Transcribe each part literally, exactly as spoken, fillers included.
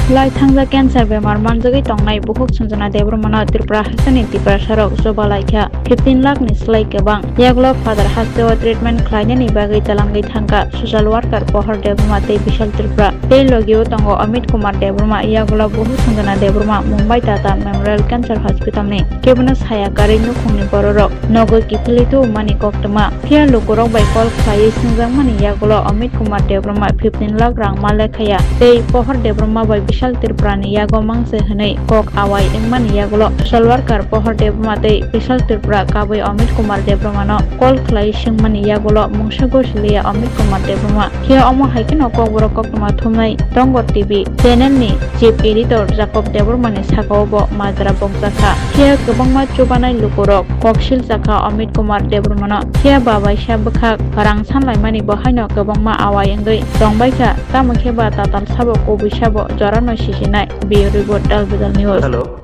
Lai thangjak cancer bemar manjagwi tongnai bukhuk Sanjana Debbarmano Tripura hasteni Tiprasarok chuba laikha fifteen lakh ni slai kwbang. Yagulo Father hasteo treatment khlainani bagwi talangwi thangkha social worker Pohor Debbarma tei Bishal Tripura. Tei logio tongo Amit Kumar Debbarma, yagulo bukhuk Sanjana Debbarma Mumbai Tata Memorial Cancer Hospital ni. Kebono saya karwi nukhungni bororok nogo kiphilwi tubumani koktwma. Phiya lukurok bai call khlaiwi swngjakmani yagulo Amit Kumar Debbarma fifteen lakh rang ma lekhaya tei Pohor Debbarma bai Bishal Tripura ni yago mangse hwnwi kok awai wngmani yagulo social worker Pohor Debbarma tei Bishal Tripura kabui Amit Kumar Debbarma no call khlaiwi swngmani yagulo mungsa gosiliya Amit Kumar Debbarma. Phiya omo hai kheno Kokborok koktwma thumnai Tongor T V channel ni chief editor Jacob Debbarma ni sakao bo majra bongjakha. Phiya kwbangma chubanai lukurok koksil jakha Amit Kumar Debbarmano. Phiya babaisa bwkhak rang sanlaimani bo haino kwbangma awai wngwi tongbaikha, tamo khe ba tatal sabo kubui sabo jorano sichinai. Bureau Report, Dalbidal News. Hello.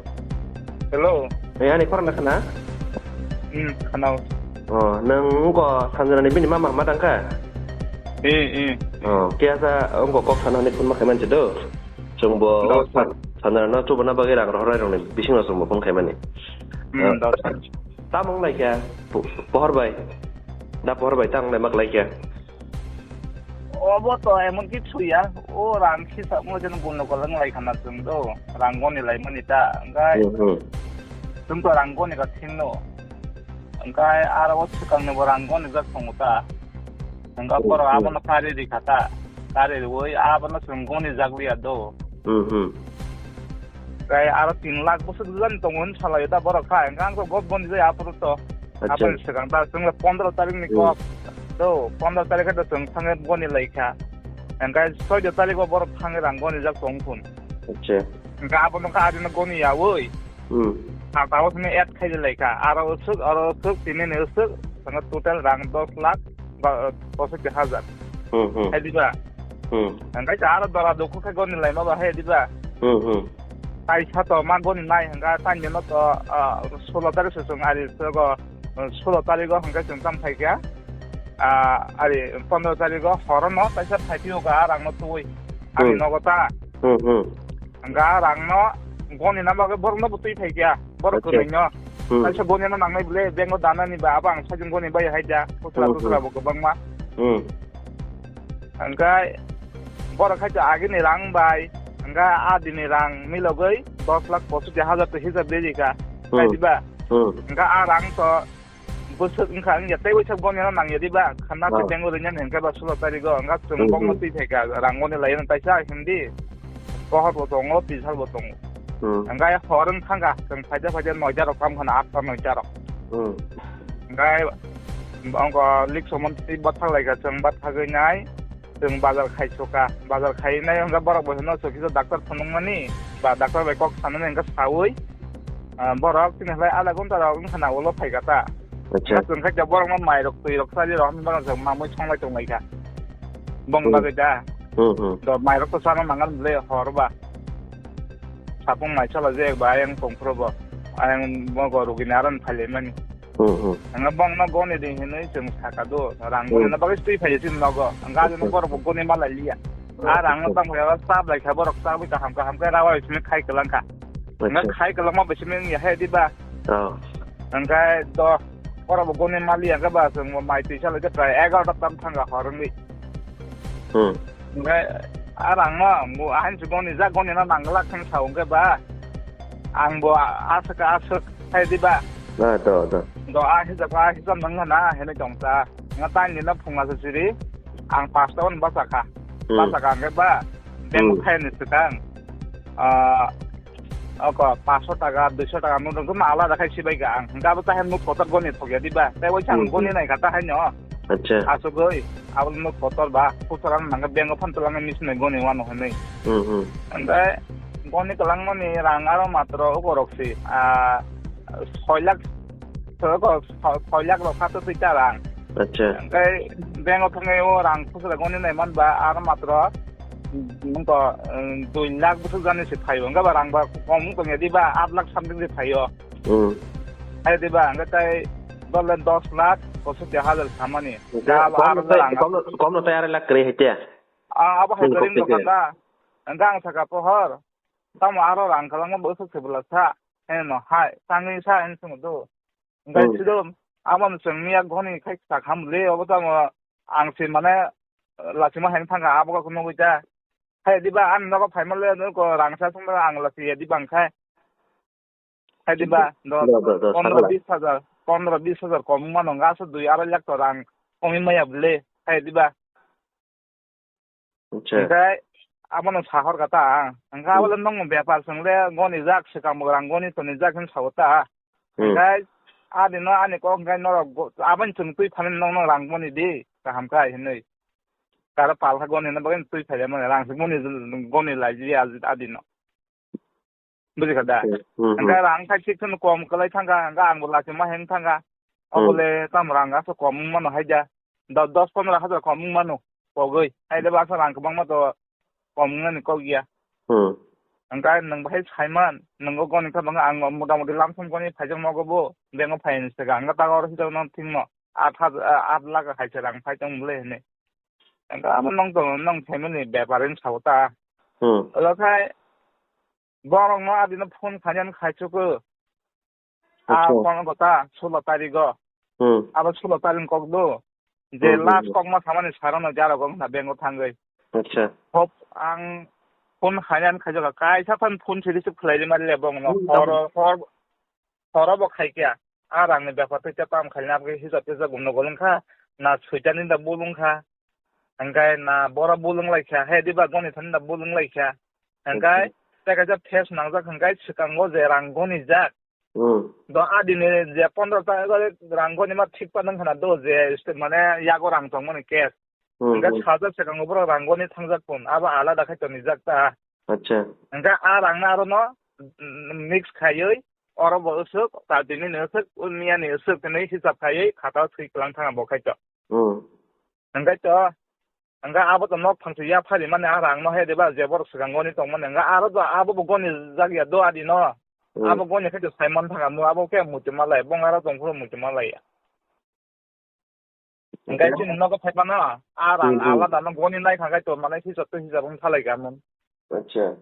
Hello. Eh, ani khorang na khana? Hmm, khana. Oh, nang ko Sanjana ni bini mama ma tangka? Eh, eh. Oh, kya sa ongko kok sana ni phone ma kaiman chedo? Chwng bo Dawsa. San-, Sanjana no chuba na bagwi rang rohor rong ni bising no chwng bo phone kaimani. Hmm, Eh, dawsa. Tamung lai kya? Po-, Pohor bai. Da Pohor bai tamung lai mak lai kya? Obo to emon kichu ya, o rang kisa mo jen gunno kolang lai khana chwng do, rang goni lai mani ta, engkai Hmm, hmm. Chwng to rang goni ka thing no, engkai aro o swkang ni bo rang goni jak tongo ta, engka Hmm, borok hmm. Abono kari ri kha ta, kari riwi abono chwng goni jak liya do. Hmm, hmm. Khe aro tin lakh bwswk jani tongo hwn salaio da borok kha, hwnkhe ang khe gop goni jai aphuru to. Acha. Aboni swkang da chwng le pondro tarik ni Hmm. Kok. Do, pondro tarik khe to chwng thangwi goni lai kha. Hwnkhe soido tarik o borok thangwi rang goni jak tong thun. Acha. Hwnkhe abono kha adino goni yaui. Hmm. Kha tabo thangwi add khai lai kha. Aro usuk, aro usuk, tini ni usuk, thangwi total rang dos lakh ba, posotti hajar. Hmm, hmm. Hai diba? Hmm. Hwnkhe ta aro dora dukhu khe goni laima ba hai diba? Hmm, hmm. Kaisa to ma goni nai hwnkha, taini no to, ah, solo tarik se chwng ari sego, ah, solo tarik o hwnkhe chwng tam phaikha. Ah, ari pondro tarik o horo no kaisa phaiphio ga rang no twi. Ani Hmm. Nogo ta. Hmm, hmm. Hwnkha rang no goni na bagwi borok no bo twi phaikha. Borok Acha. Kwrwino. Hmm. Kaisa goni no nangnai bwle, bank o danani ba, abo ang sajwk goni bai hai da. Kusra Hmm, kusra hmm. Bo kwbangma. Hmm. Hwnkhe borok hai to agini rang bai, hwnkhe adini rang milogwi dos lakh posotti hajar to hisab de rikha. Hmm. Hai diba? Hmm. Hwnkhe a rang to bwswk wngkha wngya, tei waisa goni no nangya diba? Khana khe Ah. Bank o rinani hwnkhe ba solo tarik o, hwnkhe chwng Hmm, bokno hmm. Twi phaikha, rang goni lai no taisa hindi. Pohor bo tongo, pisal bo tongo. Hmm. Hwnkhe hor wng thangkha, chwng phaida phaida noida rok kam khana, atta noida rok. Hmm. Hwnkhe ongko lik somon twi bathak laikha, chwng bathagwi nai, chwng bazar khai suka, bazar khai nai hwnkhe borok bo hino chwng kisa doctor phunukmani, ba doctor bai kok sanani hwnkhe saui, ah, borok chini halai adha ghonta rok wngkha na ulo phaikha ta. Acha. Hwnkhe chwng khe borokno mairok twirok chari rok hinwi borok chwng mamwi songlai tonglaikha. Bong Hmm. Bagwi da. Hmm, hmm. Do mairok to chana nangan le hor ba. Sapung mai chala je ba ayang tongphuru bo. Ayang bo go rugini aron phailaimani. Hmm, hmm. Ang bong no goni di hinwi chwng saka do. Rang Hmm. Goni na bagwi twi phai sin nogo. Ang ga Acha. Borok bo goni malai liya. Acha. A rang no tang phai ba chap lai kha borok chap kaham kaham khe rawa ismi khai kwlang kha. Acha. Ang khai kwlang ma bisi meng ya he di ba. Oh. Ang ga do Borok bo goni mali hwnkhe ba chwng bo mai twi salai khe prai egarota tam thangkha hor wngwi. Hmm. Hwnkhe a rang no bo ahaini se goni jak goni no nang glak khe sa hwnkhe ba ang bo aswk aswk khai di ba. Ah, do, do. Do a hijab a hijab nang na hinwi tong ta. Nga tang ni no phunga se siri ang pasta on basa kha. Hmm. Basa kha hwnkhe ba bank Hmm. Khai ni swkang. Ah, Oko, paanch sho taka, dui sho taka, nung tong ma alada khai sibai ka ang. Hingke abo tahai nuk kotor goni thokya diba. Tei waisa ang Hmm, goni hmm. Nai kha tahai no. Acha. Asugoi, abo nuk kotor ba, kusaran nangkhe bank o phan twlangwi misinai goni wano hinwi. Hmm, hmm. Hingke goni kwlangmani rang aro matro ukorok si, ah, soi lakh, soi ko, soi, soi lakh rok kha twi ta rang. Acha. Hingke bank o thangwi o rang khusra goni nai man ba, aro matro Nung to, um, dui lakh bwswk jani se phaio, wngkha ba rang ba kom wng tongya diba, aat lakh something se phaio. Hmm. Hai diba, wngkha tai dole dos lakh posotti hajar samani. Wngkha Da abo kom aro no tai, rang kom no, kom no tai arai lakh kwrwi hai tiya. A, abo hai Nung kwrwi kok wngkha tiya. Da. Wngkha ang saka pohor. Tamo aro rang kwlangma bo swk se bwla sa, heno hai, tangwi sa, heno swngdo. Hwnkhe Hmm. sido, amo no chwng miya goni khai sa kham le, obo tamo ang se mane, lachima hai thangkha, abo kok nugwi ta. Hai diba, ang nogo phaima le, nugo rang sa sung ang lachi ya diba ang khai. Hai diba, do, Do, do, do, pondro sagla. Bis hajar, pondro bis hajar kom mano, gaso dui arai lakh to rang komi maya bwle, hai diba. Acha. Hwnkhe abono sahor kha ta ang. Hwnkhe Hmm. abole nong bepar swngle goni jak, swkang bo rang goni toni jak hin sao ta. Hmm. Hwnkhe adino ani kok hwnkhe norok go-, aboni chwng twi phani nong nong rang mani di, kaham kha hinwi. Karo pal kha goni no bagwi twi phai mani rang swk mani goni lai di adino. Bujikha da? Hmm, hmm, hmm. Hwnkhe rang khai sik kheno kom kwlai thangkha, hwnkhe angbo lachima heng thangkha. Hmm. Obole tamo rang aswk kom wng mano hai da. Do-, dos pondro hajar kom wng mano. Pogwi. Hai da basa rang kwbangma to kom wngnani kok ya. Hmm. Hwnkhe nwng bahai saiman, nwng o goni kha bangkha ang motamoti lamsam goni phaijak nogo bo. Bank o phaiyani swkang. Hwnkhe tago oro hijakno thwngno. Aat hajar, aat lakh hai se rang phai tong bwle hinwi. Hwnkhe amo nong tong, nong family bepar wng sao ta. Hmm. Olo khai Borokno adino phone khainani khaichuku. A Acha. Phone kota sulo tarigo. Hmm. Abo sulo tarik kok do. Je Hmm, hmm, last hmm. Kokma samani sarano jaro gong na bengo thangwi. Acha. Hop ang phone khainani khaijuka kaisa phan phone siri se khwlaidi mali le bongno. Hmm, horo, hor, horo bo khaikya. A rangni bepar tei tei tam khaina aboni hisab tisa gumno golong kha. Na soitani da bolong kha. Hwnkhe na boro bolong lai kha, he diba goni thani da bolong lai kha. Hwnkhe Hmm. tei kaisa phase nangjak hwnkhe swkango je rang goni jak. Hmm. Do adini je pondro ta rang goni ma thik pa nang khana do je st-, mane yago rang tong mani cash. Hmm, Hwnkhe hmm. Sajak swkango boro rang goni thangjak pun, abo alada khai toni jak ta. Acha. Hwnkhe a rang no aro no, mm, mix khaiwi oro bo usuk, ta tini ni usuk, unia ni usuk hinwi hisab khaiwi khata thwi kwlang thang bo khai to. Hmm. Hwnkhe to, hwnkhe abo to nok phangchi ya phari mani, ah, rang no he diba, je borok swkang goni tong mani, hwnkhe aro do abo bo goni jak ya do adi no. Hmm. Abo goni khe to Simon thanga mu, abo khe muchung malai, bong aro tong phuru muchung malai ya. Hwnkhe Hwnkhe? Chini nogo phai phano, ah, rang Hmm, hmm. Alada no goni nai kha khe to, mane hisab to hisab wng thalai kha mun. Acha.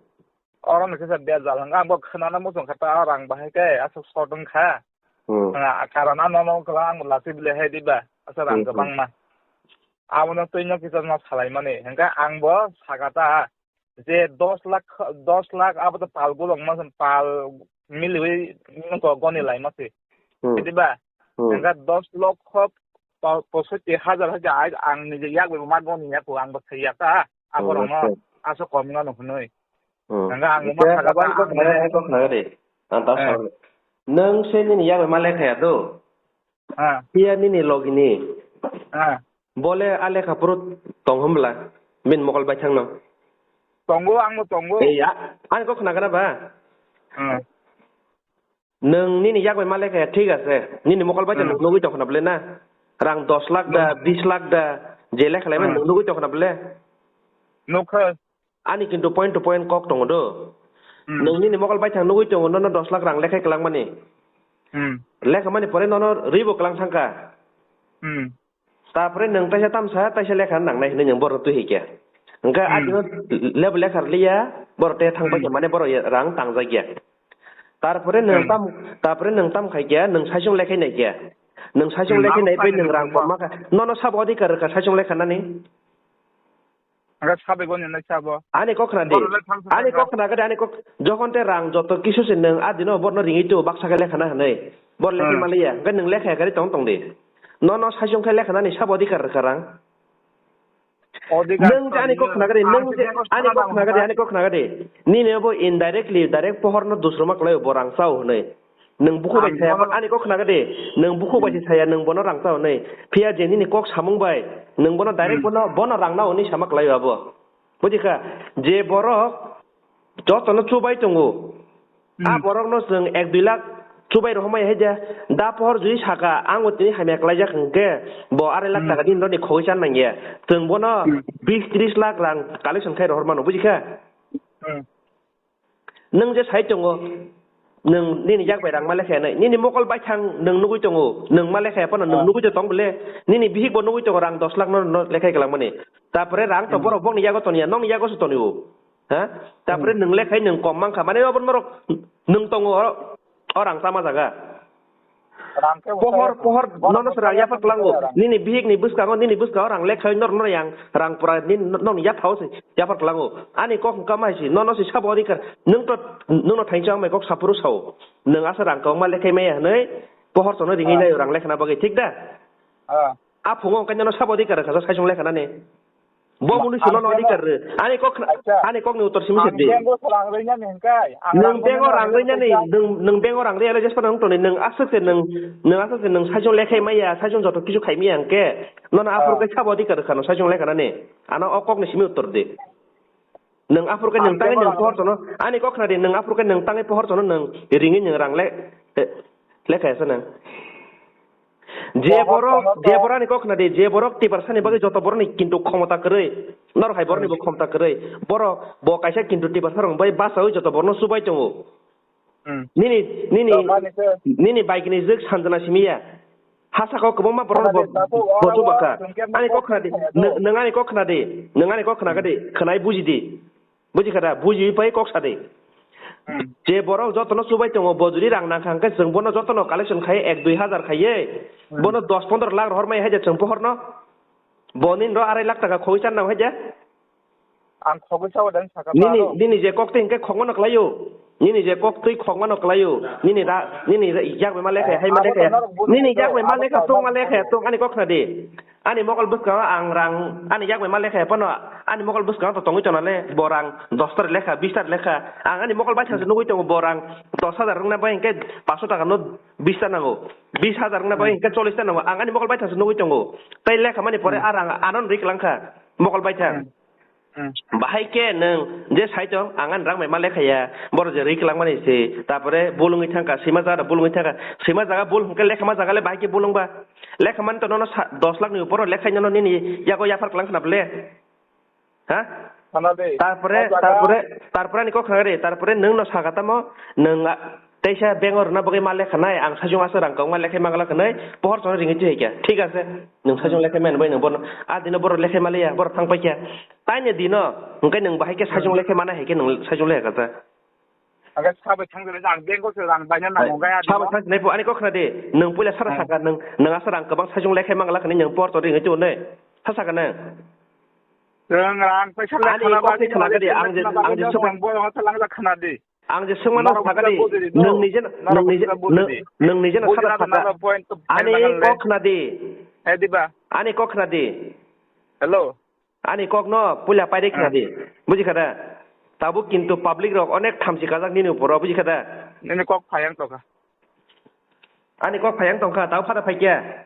Oro ni kisa bejal hwnkha, ang bo khwnana muchung kha ta, rang bahai khe aswk short wngkha. Hmm. Ah, karon ano no kwbang ang bo lachi bile hai diba, aswk rang Hmm, hmm. Kwbangma. Abono twi no kisa no salai mani, hwnkha ang bo saka ta, je dos lakh, dos lakh abo to pal gulok ma, pal miliwi nungko goni lai ma se. Hmm. Hai diba? Hmm. Hwnkha dos lokho po-, posotti hajar hai khe ai ang nije yak bai ma goni ya ko, ang bo thai ya ta. Abo Hmm, rokno acha. Aswk kom wngano hwnwi. Hmm. Hwnkhe ang Hwnkhe wngma sakha abo ta, ang kok ang khna, ang kok khna de. Ang ta Eh. Sa. Nwng se nini yak bai ma lekha ya do? Ah. Phiya nini logini. Ah. Bole a lekha phuru tong hwnbla? Bini mokol bai thangno. Tongo, ang bo tongo. Ei, a-, ang kok khna gana ba? Hmm. Nwng nini yak bai ma lekha ya, thik ase. Nini mokol bai Hmm. Nwng nugwi tongkha na bole na? Rang dos lakh da, Hmm. Bis lakh da, je lekha laimani Hmm. Nwng nugwi tongkha na bole? Nukha. Ani kintu point to point kok tongo do. Hmm. Nwng nini mokol bai thang nugwi tongo, nono dos lakh rang lekhai kwlangmani. Hmm. Lekha mani pore nono ribo kwlang thangkha. Hmm. Tapore nwng taisa tamsa, taisa lekha nangnai hinwi nwng borok twi hai khe. Hwnkhe Hmm. Adino lebo lekha rwliya, borok tei thang Hmm. Paikha, mane borok rang tangjak ya. Tarpore nwng Hmm. Tam, tarpore nwng tam khai khe, nwng saichung lekhai nai khe. Nwng saichung Hmm, lekhai abo nai bai saini nwng rang nangma. Komma kha. Nono sabo adhikar rwkha saichung lekha nani? Hwnkhe sabai goni nai sabo. Ani kok khna di. Borok le thang thang Ani thang. Kok khna gede, ani kok. Jokhon te rang joto kisu se nwng adino borno ringwi tu baksa khe lekha na hinwi. Bor lekha Hmm. Maliya, hwnkhe nwng lekha ya gari tong tong di. Nono saichung khe lekha nani sabo adhikar rwkha rang? Odhikar Nwng je ani kok khna gari, ang nwng se je bego ani sana kok khna gari, nangma. Ani kok khna gari. Nini bo indirectly direct pohor no dusroma kwlai bo rang chao hinwi. Nwng bukhuk bai Ang saya, bono ani kok khna gari. Nwng bukhuk bai Hmm. Saya, nwng bono rang chao hinwi. Phiya je nini kok samung bai, nwng bono direct Hmm. Bono, bono rang nao hinwi sama kwlai abo. Bujikha, je borok jotono chubai tongo. Hmm. A borokno chwng ek dui lakh chubai rohormaya hai de. Da pohor jui saka, ang o tini hamya klaijak hwnkhe, bo arai lakh Hmm. Taka din roni khogwi chan nangya. Chwng bono Hmm. Bis tris lakh rang collection khai rohor mano, bujikha? Hmm. Nwng je sai tongo, nwng nini yak bai rang ma lekha nai, nini mokol baithang nwng nugwi tongo, nwng ma lekha phano nwng Ah. Nugwi tong bole, nini bihik bo nugwi tongo rang dos lakh no, no lekhai kwlangmani. Tapore rang to Hmm. Borok bokni yago tonya, nokni yago se tonio. Ha? Tapore nwng lekhai nwng kom mankha. Mane obo norok nwng tongo o, o rang tama jaga. Pohor, pohor, nono se rang yaphar tlango. Nini bihik ni bwskango, nini bwskango rang lekhai nor, nor yang rang pura ni nong yaphao se yaphar tlango. Ani kok hwnkha mai si, nono se sabo adhikar. Nwng to, nwng no thainsa mai kok sapuru sao. Nwng asa rang kok ma lekhai maya hwnwi pohor tono ringwi nayo rang lekhana bagwi, thik da? A phungo hwnkhe nono sabo adhikar rwkha, saisung lekha nani. Bo mwnwi sono no adhikar rw. Ani kok khna-, ani kok ni uttor simi sedi. Nwng bank o rang rwi nani, nwng, nwng bank o rang rwi ale jespa nang toni, nwng aswk se nwng, nwng aswk se nwng saisung lekhai maya, saisung joto kisu khai maya hwnkhe, nono aphuru khe sabo adhikar rwkha no saisung lekha nani. Ano o kok ni simi uttor di. Nwng aphuru khe nwng tangwi nwng pohor tono, ani kok khna di, nwng aphuru khe nwng tangwi pohor tono nwng ringwi nwng rang le, eh, lekhaya se nwng. Je borok, je borok ani kok khna di, je borok Tiprasani bagwi joto borokni kintu khomota kwrwi, norok hai borokni bo khomota kwrwi, borok bo kaisa kintu Tiprasarok bai bachaui joto borokno chubai tongo. Hmm. Nini, nini, nini bike ni jwk sanjana simi ya. Ha saka o kwbangma borok bo, bo chuba kha. Ani kok khna di, nwng, nwng ani kok khna di, nwng ani kok khna kha di, khwnai buji di. Buji kha da, buji pai kok sa di. Hmm. Je borok jotono chubai tongo, bo jodi rang nang kha hwnkhe chwng bono jotono collection khai ek dui hazar khaiye, hmm, bono dos pondro lakh rohor mai hai je chwng pohorno. Bo nini ro arai lakh taka khogwi chan nang hai je. Ang khogwi sao dan saka nini, nini je kok twi hwnkhe khogmano kwlaio. Nini je kok twi khogmano kwlaio. Nini da, nini da yak bai ma lekha, hai ma lekha. Nini yak bai ma lekha, tong ma lekha, tong ani kok khna di. Ani mokol bwskango ang rang, ani yak bai ma lekha phano, ani mokol bwskango to tongwi tongo le, bo rang dos tar lekha, bis tar lekha. Ang ani mokol bai thangsa nugwi tongo, bo rang dos hajar wngna bai hwnkhe paanch sho taka no bis ta nango. Bis hajar wngna bai hwnkhe chollish ta nango. Ang ani mokol bai thangsa nugwi tongo. Tei lekha mani pore a rang ano ri kwlang kha mokol bai thang. Hmm. Bahai khe nwng je sai tong, ang ani rang bai ma lekha ya, borok je ri kwlangmani se, tapore bulungwi thangkha, swima jaga bulungwi thangkha, swima jaga bul hwnkhe lekha ma jaga le bahai khe bulung ba, lekha mani to nono sa-, dos lakh ni upor o lekha nono nini yago yaphar kwlang khna bole, ha? Tapore, tapore, tapore ani kok khna re, tapore nwng no saka tamo, nwng a-, Teisa bank o rwna bagwi ma lekha nai, ang sajung aswk rang kok ma lekhai ma glak hwnwi pohor chano ringwi twi hai kha. Thik ase, nwng sajung lekhai mani bai nwng bono, a dino borok lekhai ma liya, borok thang pai kha. Taini dino, hwnkhe nwng bahai khe sajung lekhai mana hai khe nwng sajung lekha kha ta. Hwnkhe sabai thang jani, ang bank o se rang baina nango, gaya sabai dino. Thang jani pho, ani kok khna di, nwng puila sara saka, nwng, nwng aswk rang kwbang sajung lekhai ma glak hwnwi nwng pohor chano ringwi twi hwnwi. Sa saka nwng. Nwng rang paisa ani lekhana kok bagwi khna di, ang je, ang je, ang je, ang je sukma no sakha di. Ang je swngmano sakha di, nwng nije, nwng nije, nwng, nwng nije no sakha sakha. Ani kok khna di. Ani kok khna di. Hello. Ani kok no puila paide khna di. Buji kha da? Tabuk kintu public rok onek thamchi kajak nini upor o, buji kha da? Nini kok phayang tokha. Ani kok phayang tongkha, tabuk phada phaikya.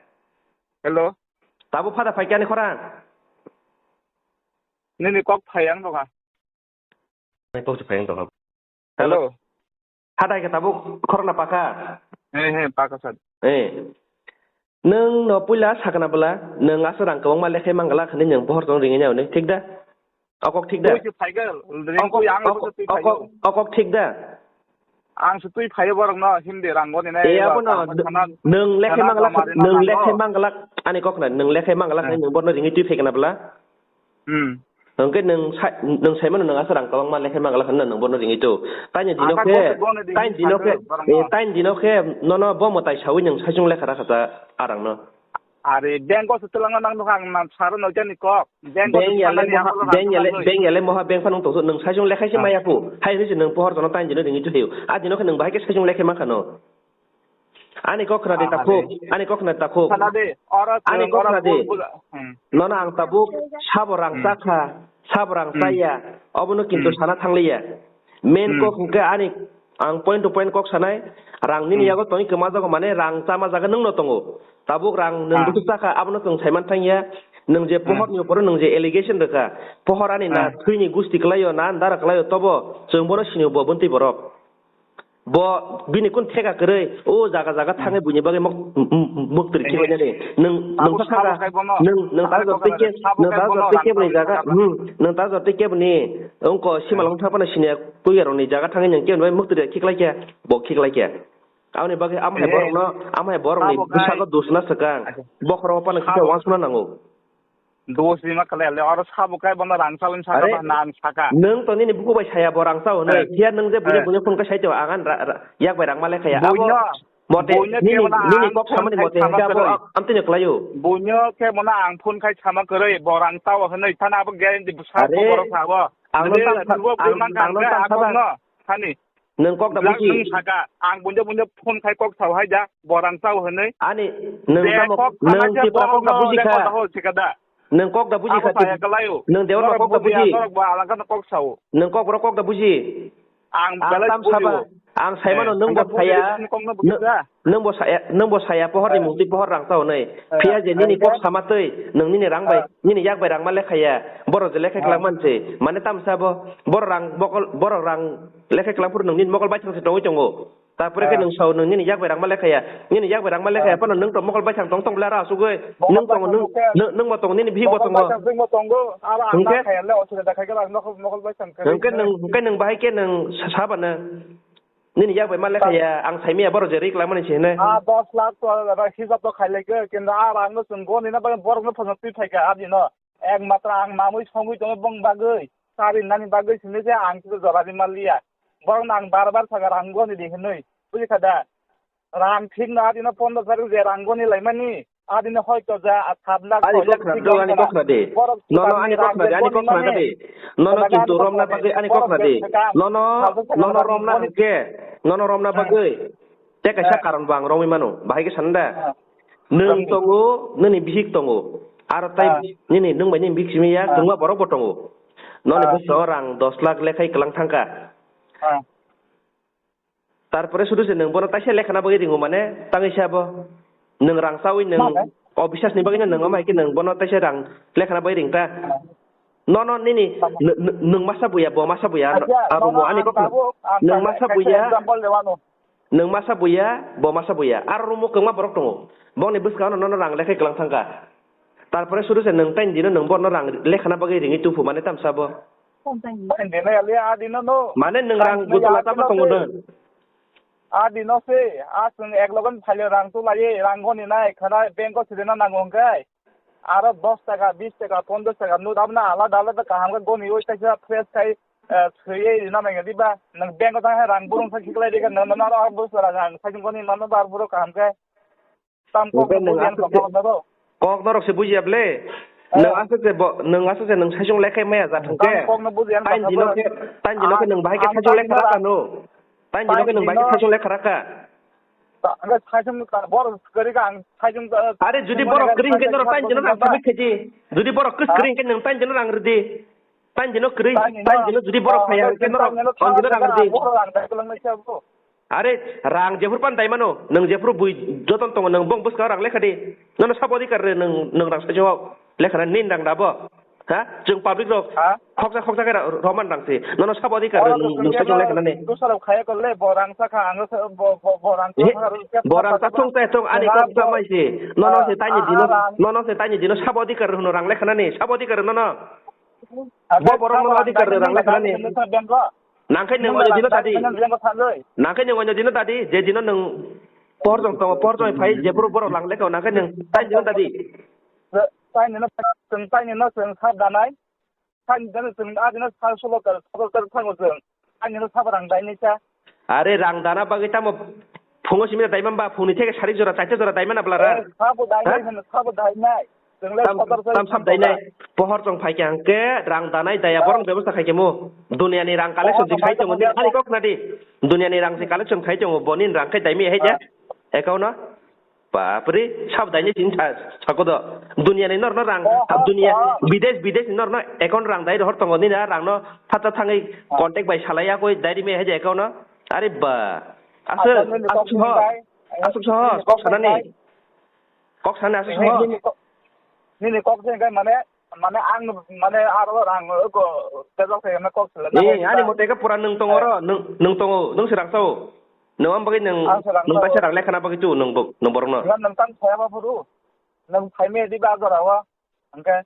Hello. Tabuk phada phaikya ani khorang. Nini kok phayang tongkha. Nini kok se phayang tongkha. Hello. Hello. Hatai khe tabuk khorokna pakha. He, he, pakha sir. Eh. Nwng no puila sakna bwla, nwng aswk rang kwbangma lekhai mangala khani nwng bohor tong ringya ni, thik da? Okok thik da? Twi se phaigal, ring okok, twi ang okok, twi phaigal. Okok, okok thik da? Ang se twi phaio borok no, hindi rang goni nai. Eh, abo no, nwng lekhai mangala, nwng lekhai mangala, ani kok na, nwng lekhai mangala khani nwng borno ringwi twi phaikna bwla? Hmm. Hwnkhe nwng sai, nwng saimano nwng aswk rang kwbangma lekhai mangala hwnna nwng bono ringwi tong. Taini dino khe, taini dino khe, eh, taini dino khe nono bo mwtai sawi nwng saichung lekha rakha ta arangno. Are, bank o se twlangna nang nukha ang saro noitani kok. Bank o se bank yale moha, bank yale, bank yale moha bank phano tongthok nwng saichung lekhai se maya phu. Hai hwnwi se nwng pohor jono taini dino ringwi tong. A dino khe nwng bahai khe saichung lekhai mankha no. Ani kok khna di takhuk, ani kok khna di takhuk. Khna di, oro ani kok khna di. Hmm. Nono ang tabuk sabo rang chakha, sabo rang chaya, obono kintu sana thangliya. Main kok hwnkhe ani ang point to point kok sanai, rang nini yago tongwi kwma jago mane rang chama jaga nwngno tongo. Tabuk rang nwng buchuk chakha, abono chwng saiman thangya. Nwng je pohor ni uporo nwng je allegation rwkha, pohor ani na thwini gusti kwlaio, na andara kwlaio, tobo chwng bono sinio bo bwntwi borok. Bo bini kun theka kwrwi, o jaga jaga thangwi buini bagwi mok-, m-, m-, mwktwrwi khibainani. Nwng, nwng ta saka, nwng, nwng ta jotoi khe, nwng ta jotoi khe bini jaga, hmm, nwng ta jotoi khe bini, wngko simalong thang phano siniya puya rokni jaga thangwi nwng khe bini bagwi mwktwrwi khiklaikha, bo khiklaikha. Aboni bagwi amo hai borokno, amo hai borokni bwskango dusna swkang. Bokhorogo phano kisa wansukna nango. Dos lima kale le, oro sabo kai bono rang chawin saka Are, ba, na ang saka. Nwng to nini buku bai saya bo rang chao hwnwi. Eh. Phiya nwng je buino Eh. buino phone khe sai to, ang an ra-, ra-, yak bai rang ma lekha ya. Abo Buino, mote buino nini, khe bono nini ang kok phone samani khai mote sama hwnkhe abo kwrwi. Amtwino kwlaio. Buino khe bono ang phone khai sama kwrwi, bo rang chao hwnwi, thana abo guarantee bwsa Are, ko borok sabo. Ang no Nini tam sa-, bubo ang, buino ang no kha tam khe saba. Abokno thani. Nwng kok da Lang buji. Nwng saka, ang buino buino phone khai kok sao hai da, bo rang chao hwnwi. Ani, nwng Je tamo, kok sana nwng je Tripura kok da borokno buji record kha. da hol sika da. Nwng kok da buji Abo kha, saya Trip-, kalaio. Nwng Dewan Norok kok da buji, buji. Norok bo alangkano kok sao. Nwng kok borok kok da buji. Ang Ang belai tam buji saba, o. ang saimano Eh, nwng bo ang buji saya, ni kok no buji nwng, da. nwng bo saya, nwng bo saya pohor ni Eh. mukti pohor rang chao hwnwi. Eh, Phiya je nini ang kok sama twi, nwng nini rang bai, Eh. nini yak bai rang ma lekha ya. Borok je lekha Eh. kwlak man se. Mane tam sabo, borok rang bokol, borok rang lekha kwlak phuru nwng nini mokol bai thang se tongwi tongo. Tarpore khe Ah. nwng sao nwng nini yak bai rang ma lekha ya. Nini yak bai rang ma lekha ya, Ah. phano nwng to mokol bai thang tong tong bla ra asugwi. Mokol Nwng bai tongo, thang nwng, tong khe nwng, nwng bo tongo, nini bihik bo mokol bai tongo. Thang, nwng bo tongo. Aro ang Hwnkhe? na khaya le, osubida khai khe ang mokol, mokol bai thang khe Hwnkhe rikhe. Nwng, hwnkhe nwng bahai khe nwng sa-, saba no. Nini yak bai ma lekha Ta- ya, ang saimaya borok je rik langmani se hinwi. Ah, dos lakh to, ah, hisab to khai lai khe, kintu ah, rang no chwng goni na bagwi borok no phano twi phai kha, ah, dino. Ek matra ang mamui songwi tongo bong bagwi, sari nani bagwi sini se ang kisa jora di maliya. Borok no ang bar bar saka rang goni di hinwi, buji kha da? Rang thik no adino pondro tarik je rang goni laimani, adino hoito ja, a, sat lakh, Ani soi lakh kokra thik do, ani langkha na. Kokra de. Borok Nono sani ani rang kokra je de, ani goni kokra mani. de. Nono Kadagan kintu romna kokra de, bagwi ani borok kokra je de. thaka, Nono, sabo sabo nono rang romna goni. hwnkhe, nono romna Hmm. bagwi. Te kaisa Eh. karon bo ang romwi mano. Bahai khe san da? Ah. Nwng Romwi. tongo, nini bihik tongo. Aro tai Ah. nini nwng bai nini bihik simi ya, Ah. kwbangma borok bo tongo. Noni Ah. bwskango rang dos lakh lekhai kwlang thangkha. Ah. Tarpore sudu se nwng bono taisa lekhana bagwi ringo mane, tangwi se abo. Nwng rang chawi nwng Mane? obisas ni bagwi no nwng amai khe nwng bono taisa rang lekhana bagwi ring ta. Ah. Nono nini Tamo. n-, n-, nwng masa buya, bo masa buya, Acha, aro nono mo ani ang kok tabuk, ang nwng tabuk masa kaisa buya. example de wano. Nwng masa buya, bo masa buya. Aro room o kwbangma borok tongo. Bongni bwskango nono rang lekhai kwlang thangkha. Tarpore suru se nwng taini dino nwng bono rang lekhana bagwi ringwi tuphu mane tamsa bo. Taini dino ya le, a dino no. Mane nwng rang Taini dino gutula ya tamo tongo se. Nwng? A dino se, a chwng ek logon phaile rang tu laiye, rang goni nai, khana bank o sudena nango hwnkhe. Aro dos taka, bis taka, ponchash taka note abono alada alada kaham khe goniwi kaisa fresh khai, eh, swiwi rina nangya diba? Nwng bank o thang hai rang burung sa khiklai rikha, nwng nono aro bwswk rang ang saichung goni mano bar buro kaham khe. Tam kok Hwnkhe no nwng bujiyan aswk kok se, no bo. Kok norok se bujiya ble. Eh. Nwng aswk se bo, nwng aswk se nwng saichung lekhai maya ja thwng Tam khe. kok no bujiyan Tain kok dino no. khe, tain dino khe Ah, nwng bahai khe ang saichung tain lekha dino raka rang. no. Tain dino khe Tain nwng bahai khe dino. saichung lekha raka. Ta-, ang saichung ta-, borok kwrwi kha, ang saichung ta-, Are, judi saichung borok mani kwrwi hwnkhe saichung noro tain mani jino rang mani. Submit khaidi. Judi borok kwrwi Ha? kwrwi hwnkhe nwng tain jino rang rwdi. Tain jino kwrwi, Tain jino. tain jino judi borok Oh, phaiya hwnkhe hwnkhe norok tain jino tain jino rang rwdi. Borok rang dai kwlwng nai se abo. Are, rang jephuru pan dai mano, nwng jephuru bui joton tongo, nwng bong bwskango rang lekha di. Nono sabo adhikar rw, nwng, nwng rang saichung lekha na nin rang dabo. Ha? Chwng public rok Ha? khoksa khoksa khe ra-, roman rang se. Nono sabo adhikar rw, Oro nwng, nwng saichung lekha nani. Dusarok khaya kole, bo rang sakha, ang sa-, bo, bo, bo rang Eh, sakha, bo rang sa thung sa thung ani kok sa mai se. Nono se taini dino, nono se taini dino sabo adhikar hwno rang lekha nani, sabo adhikar nono. Bo borok nono adhikar rang lekha nani. Nangkhe nwng oino dino tadi. Nangkhe nwng oino dino tadi, je dino nwng pohor jong tongo, pohor jong phai, jephuru borok lang lekha, nangkhe nwng taini dino tadi. Taini no, taini no, sab danai. Sani jani chwng adino sal solo kar, solo kar thango chwng. Ani no sabo rang dai nai sa. Are rang dana bagwi tamo phungo simi dai man ba, phungni theke sari jora, chaita jora dai man abla ra. Eh, sabo dai nai, sabo dai nai. Chwng le tam, sodor sari tam sab dai nai. Pohor chong phai khe hangke rang danai daya borong bebosta khai khe mo. Duniani rang collection khai tongo, ani kok na di. Duniani rang se collection khai tongo, bonin rang khai dai mi hai ja. Account no. Bapre, sab dai ni tin sa, sako do. Dunia ni nor no rang, dunia, bidesh, bidesh ni nor no account rang dai rohor tongo nini a rang no phatsa thangwi contact bai salai ya koi dai ri me hai je account no. Are ba, aswk, aswk sohor, aswk sohor, kok sana ni. Kok sana aswk sohor. Nini kok se mane, mane ang, mane aro rang ko tejak se na kok sila. Ni, ani mote ka pura nung tongo ro, nung, nung tongo, nung se rang sao. Nwng am bagwi nwng, nwng taisa rang lekhana bagwi tu nwng bo-, nwng borokno. Nwng nwng tang phaya ba phuru. Nwng phaime di ba jora o. Hwnkhe.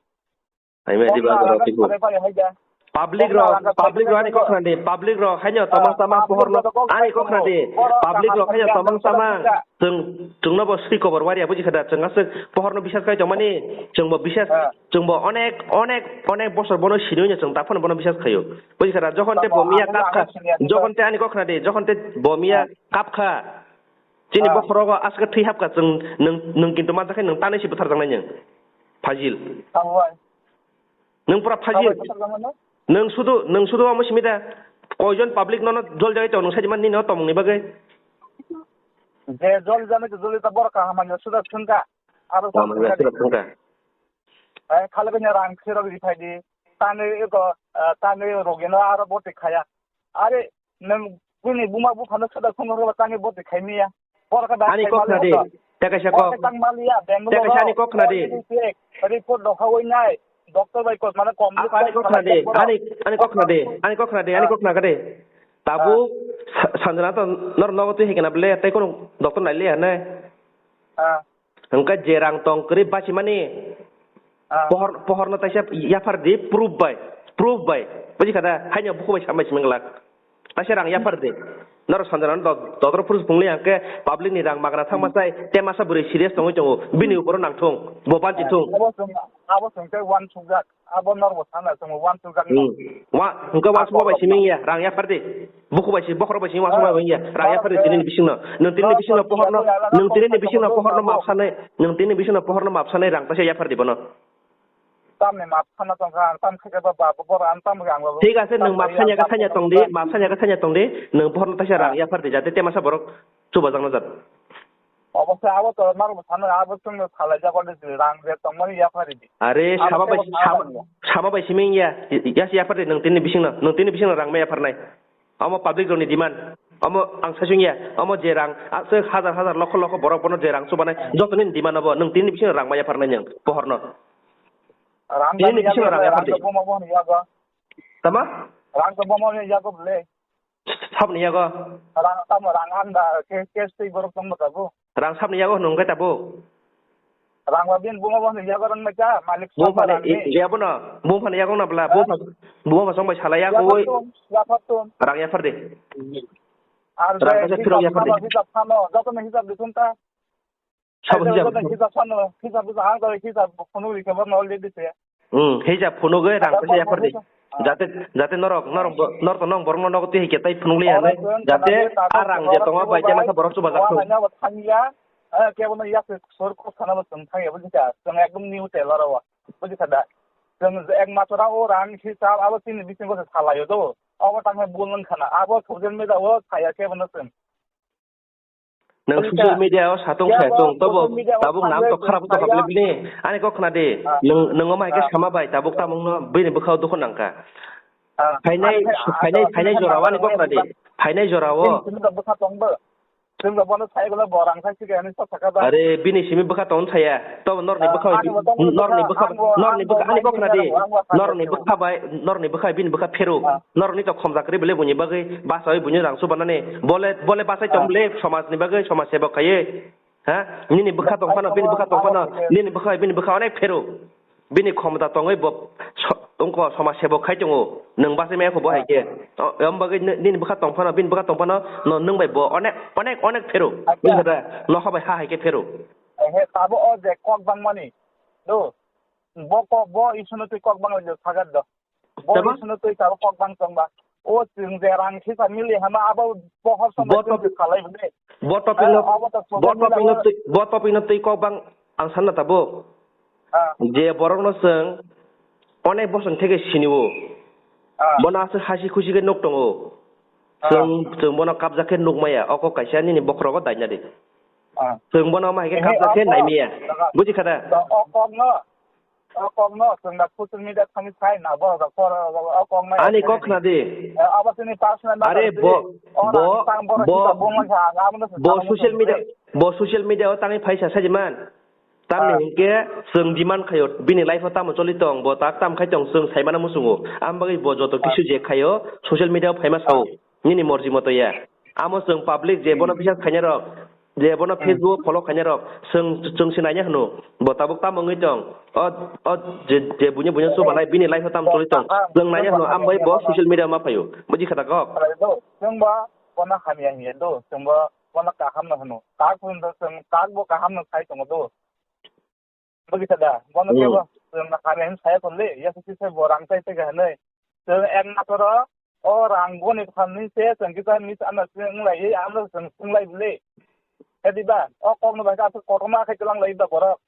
Phaime di ba jora o, phai phai hai da. Public rok, public rok ani kok khna di, public rok haino tomang tamang pohor no, ani kok khna di, public rok haino tomang tamang, chwng, chwngno bo swi kobor waria buji kha da, chwng aswk pohor no bisas khai tongmani, chwng bo bisas, chwng bo onek, onek, onek bosor bono sini hwnwi chwng taphano bono bisas khaio, buji kha da, jokhon te bo miya kap kha, jokhon te ani kok khna di, jokhon te bo miya kap kha, chini bokhorogo aswk thwi hap kha, chwng nwng, nwng kintu mansa khe nwng tanwi se bwtharjaknai nwng, fajil. Nwng pura phajil. Nwng sudu, nwng sudu omo simi da. Koijon public nono jol jagwi tong, nwng saidi man nini o tongmungni bagwi. Je jol jani to joli ta borok kaham manya suda thwngkha. Aro kaham manya suda thwngkha. Ai khale bini rang khirok ri phaidi. Tani eko, ah, tani rogeno aro bote khaya. Are nwng bini buma buphano suda khungo roba tani bote khaimiya. Ani kok khna di. Tekaisa kok. Tekaisa ani kok khna di. Report dokha oi nai. Doctor bai kok mane kom. Ani kok khna di. Ani, ani kok khna di. Ani kok khna di. Ani kok khna di. Tabu sanjana to nor nogo twi hekena ble tei kono doctor nai le nai. Hwnkhe je rang tong kwrwi bachimani, pohor, pohorno taisa yaphar di, proof bai, proof bai. Buji kha da? Haino bukhuk bai sambai simi glak. Taisa rang yaphar di. Norok sanjana do-, dodro phuru phunglai hwnkhe public ni rang magna thangma chai, te masa bwrwi serious tongwi tongo. Bini uporo nangthung, bo banchi thung. Abo chwng, abo chwng tei uansukjak. Abo norbo sana chwng uansukjak no. Hmm. Wa, hwnkhe uansukma bai simi ya, rang yaphar di. Bukhuk bai si, bokhorok bai si, uansukma bai ya, rang yaphar di tini ni bisingno. Nwng tini ni bisingno pohorno, nwng tini ni bisingno pohorno map sanai, nwng tini ni bisingno pohorno map sanai rang taisa yaphar di bono. Tamni map sana tongkha, ang tam khaikhe ba, ba, ba, boro ang tam khe ang ba. Thik ase, nwng map sanya khe sanya tong di, map sanya khe sanya tong di, nwng pohorno taisa rang yaphar di, jate te masa borok chubajakna jat. Obo se abo to norok sano abo chwngno salai jago de rang je tongmani yaphari di. Are sama bai, sama bai simi ya, ya si yaphar di nwng tini bisingno, nwng tini bisingno rang ma yapharnai. Omo public rokni demand. Omo ang saichung ya, omo je rang, aswk hajar hajar lokho lokho borok bono je rang chubanai, jotoni demand obo, nwng tini bisingno rang ma yapharnai nwng, pohorno. Rang tini bisingno rang yaphar di. Tama? Rang to bomo ni yago ble. Sabni yago. Rang tamo rang ang da ke, cash tei borok tong bata bo. Rang sabni yago hwnung khe tabo. Rang ba bin buma bo hwnung yago rang mai cha malik. Buma phane yago na bla, buma, buma song bai sala yago. Rang yaphar de. Ar rang kaisa phirok yaphar de. Hisab phano, joto ni hisab dikhum ta. Sabo hijab. Hijab sano, hijab hijab ang tawi hijab phunuk ri khe borno already se. Hmm, hijab phunuk oi rang kaisa yaphar di. Jate, jate norok, norok, norok to nong borok no nogo twi hai khe tai phunuk li anai. Jate a rang je tongo bai te masa borok chuba jak thung. Thangya, eh, kebo no yak sor ko sana bo thang ya buji ka. Tong ekdom new tailor wa. Buji ka da. Tong ek ma tora o rang hijab abo tini bising ko sa layo do. Abo tang bul nang khana. Abo social media o saya kebo no tong. Nwng social media o satung saya tong, tobo tabuk nam to kharap to khaple bini. Ani kok khna di. Nwng, nwng omo hai khe sama bai tabuk tamung no bini bwkhao dukhu nang kha. Phainai, phainai, phainai jora o ani kok khna di. Phainai jora o. Bwkha tong bo. Chwng bo bono sai golo bo rang sai sige ani sok saka ba. Are bini simi bwkha tong saya. Tobo norni bwkha, norni bwkha, norni bwkha ani kok khna di. Norni bwkha bai, norni bwkha bini bwkha phero. Norni to khomjak ri bele buni bagwi basa oi buni rang chubanani. Bole, bole basai tong le somaj ni bagwi somaj sebok khaiwi. Ha? Nini bwkha tong phano, bini bwkha tong phano, nini bwkha, bini bwkha onek phero. Bini khomta tongwi bo so-, wngkho somaj sebok khai tongo. Nwng basai maya kho bo hai khe. O, em bagwi ni-, nini bwkha tong phano, bini bwkha tong phano, no nwng bai bo onek, onek, onek phero. Bini khe da, nokha bai ha hai khe phero. He, tabo o je kok bangmani. Do. Bo kok, bo isuno twi kok bangla je sagar do. Bo isuno twi tabo kok bang tong ba. O chwng je rang khisa mili hama abo pohor somai twi salai bwle. Bo topic no, bo topic no twi, bo topic no twi kok bang ang sanna tabo. Je borok no chwng onek bosor theke sini o. Bono aswk hasi khusi khe nuk tongo. Chwng, chwng bono kabjak khe nuk maya. Oko kaisa nini bokhorogo daina di. Chwng bono omo hai khe kabjak khe nai maya. Buji kha da? O kok no. O kok no chwng da social media thani sai na borok rok por o kok no. Ani kok khna di. Abo tini personal matter. Are bo, bo, bo, bo social media, bo social media o tangwi phaisa sajiman. Tamni hinkhe chwng demand khaio bini life o tamo choli tong, bo tak tam khai tong chwng saimano muchungo. Am bagwi bo joto kisu je khaio social media o phaima sao. Nini morji moto ya. Amo chwng public je bono bisas khainai rok. Je bono Facebook follow khainai rok, chwng, chwng se naina hwno, bo tabuk tamo wngwi tong. O, o je, je buino buino chubanai, bini life o tamo choli tong. Chwng naina hwno, ambai bo social media ma phaio. Buji kha da kok? Chwng bo bono hamya hiya do, chwng bo bono kaham no hwno. Tak hwn do chwng, tak bo kaham no sai tongo do. Buji kha da? Bono kebo chwng hamya hin saya tonle, ya se se bo rang sai tega hwnwi. Chwng ek masoro o rang boni phanni se chwng kisa mis ano chwng lai, ano chwng chwng lai bole. Khe diba? O kokno bai khe aswk kotorma khe twlang lai da borok.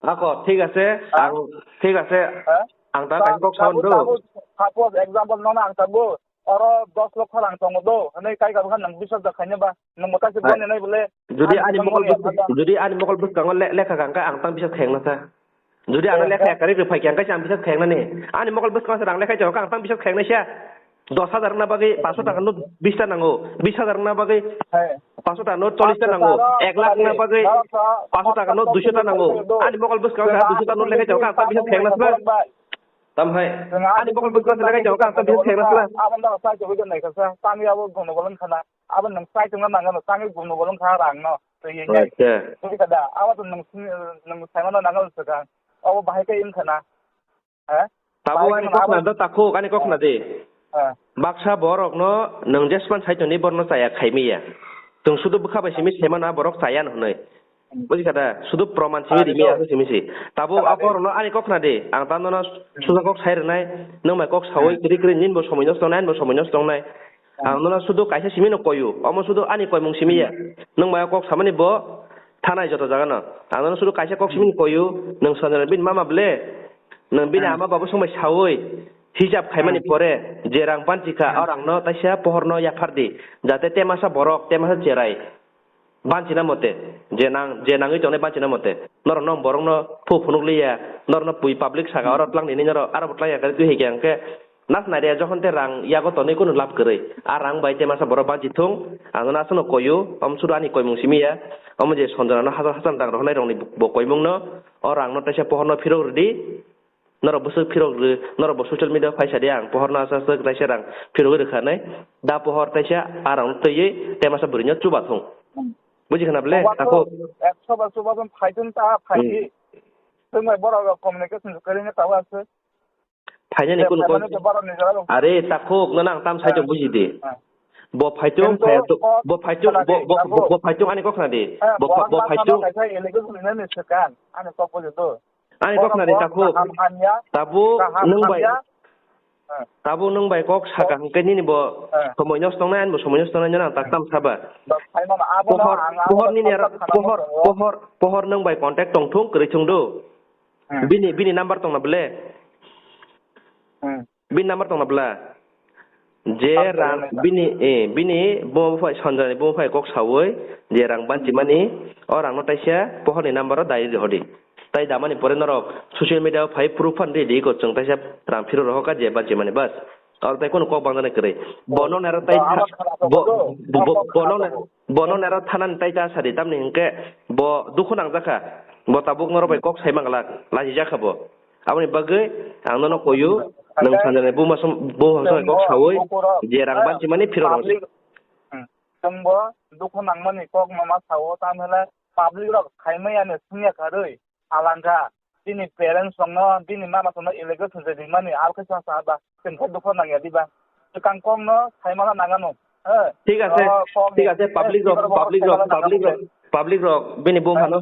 Ako, thik ase, ang, thik ase, ang ta kaisa kok sawan do. Suppose, example, nono ang tabuk oro dos lokho rang tongo do, hwnwi kai kabukha nang biswas da khaina ba, nang mwtai se boni nai bole. Jodi ani mokol bwskango le-, lekha kangkha ang tang biswas khayang nasa. Jodi ano lekha kari rwphai khe ang kaisa ang biswas khayang nani. Ani mokol bwskango se rang lekha tongo ang tang biswas khayang naisa. Dos hajar wngna bagwi paanso taka note bish ta nango, bish hajar wngna bagwi paanso taka note chollish ta nango, ek lakh wngna bagwi paanso taka note duiso ta nango. Ani mokol bwskango duiso ta note lekha tongo ang tang biswas khayang nasa. Tam hai. Ani mokol bwskango lekha tongo ang tang biswas khayang nasa. Aboni bagwi sai tongwi naikha sa, tangwi abo gono bolong khana. Abo nwng sai tongna nangano, tangwi gono bolong kha rang no. Twi ye. Acha. Twi kha da, abo to nwng sini, nwng saimano nangano swkang. Abo bahai khe wng khana. He? Tabuk ani kok khna da, takhuk, ani kok khna di. Baksa borok no nwng jespan sai tongni borno chaya khaimiya. Chwng sudu bwkha bai simi sema na borok chaya no hwnwi. Buji kha da, sudu proman simi rimi ya simi si. Tabuk a borok no ani kok khna di. Ang ta nono susa kok sai rwnai, nwng bai kok sawi kri kri nin bo somoi nosto nai, bo somoi nosto nai. Ang nono sudu kaisa simi no koyu, omo sudu ani koimung simi ya. Nwng bai kok samani bo thanai joto jaga no. Ang nono sudu kaisa kok simi no koyu, nwng sanjana bini mama ble. Nwng bini ama babu song bai sawi hisab khaimani pore je rang banchi kha, o rang no taisa pohor no yaphar di, jate temasa borok, temasa cherai banchina mote, je nang, je nangwi tongnai banchina mote, norok no borok no phu phunuk liya, norok no pui public saka oro twlang nini norok aro bo twlang ya khe twi hai khe hwnkhe nas nai re, jokhon te rang yago tonwi kunu lab kwrwi, a rang bai temasa borok banchi thung, ang no aswk no koyu, omo sudu ani koimung simi ya, omo je Sanjana no hajar hajar rang rohornai rok ni bo koimung no, o rang no taisa pohor no phirok rwdi. Norok bwswk phirok rw, norok bo social media o phaisa di, ang pohor no aswk aswk taisa rang phirogwi rwkha nai. Da pohor taisa a rang twiwi temasa bwrwi no chuba thung. Buji khna ble, takhuk. Ekso ba chuba thung phai thung ta phai di. Thung bai borok rok communication kwrwi no tawa aswk. Phainani kunu kok. Are takhuk, nono ang tam sai tong buji di. Bo phaitung, phaitung, bo phaitung, bo, bo, bo, bo phaitung ani kok khna di. Bo, bo phaitung. Ani kok buji do. Ani kok khna di takhuk. Tabuk nwng bai, tabuk nwng bai kok saka hwnkhe nini bo somoi nosto wngnai, ani bo somoi nosto wngnai, nini ang tak tam saba. Pohor, pohor nini aro, pohor, pohor, pohor nwng bai contact tong thung, kwrwi thung do. Bini, bini number tong na ble? Bini number tong na bla? Je rang bini, eh, bini buma buphai, Sanjana ni buma buphai kok sawi, je rang banchimani, o rang no taisa pohor ni number o dai rihordi. Tai damani pore norok social media o phai proof phan ridi, ko chwng taisa rang phiro rohor kha je banchimani, bas. Aro tai kunu kok bangjaknai kwrwi. Bono nero tai tha-, bo, bo, bo, bono ne-, bono nero thanani tai ta sadi, tamni hwnkhe bo dukhu nangjakha. Bo tabuk norok bai kok sai manglak, lachijakha bo. Aboni bagwi ang nono koyu, nwng Sanjana ni buma som-, buma somai kok sawi, je rang banchimani phiro rong. Chwngbo dukhu nangmani kok no ma sao, tamhele public rok khaimaya ni swngya kharwi. Alangkha, bini parents rokno, bini mama rokno allegation se rimani, abo khe chwng sa ba, chwng khe dukho nangya diba? Swkang kokno saimano nangano, eh? Thik ase, thik ase, public rok, public rok, public rok, public rok, bini bumphano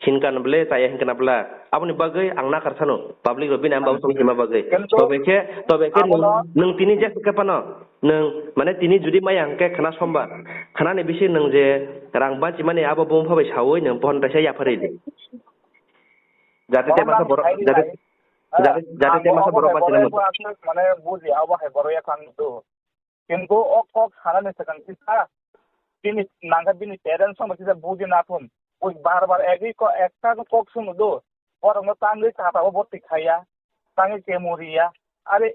hinkan ble, chaya hinkan bla. Aboni bagwi ang nakar sano, public rok bini ama babu song hima bagwi. Tobe khe, tobe khe nwng, nwng tini je khe phano, nwng, mane tini judi maya hwnkhe khna somba, khnani bisi nwng je rang banchimani abo bumpha bai sawi nwng pohon kaisa yapharwi di. Jate te masa borok, jate, jate, jate te masa borok ba chini. Mane buji abo hai borok ya kang do. Kintu o kok sanani swkang kisa bini nangkha bini parents no kisa buji na thun. Ui bar bar egi ko ekta kok sunu do. Borok no tangwi kata o boti khaya. Tangwi kemuriya. Are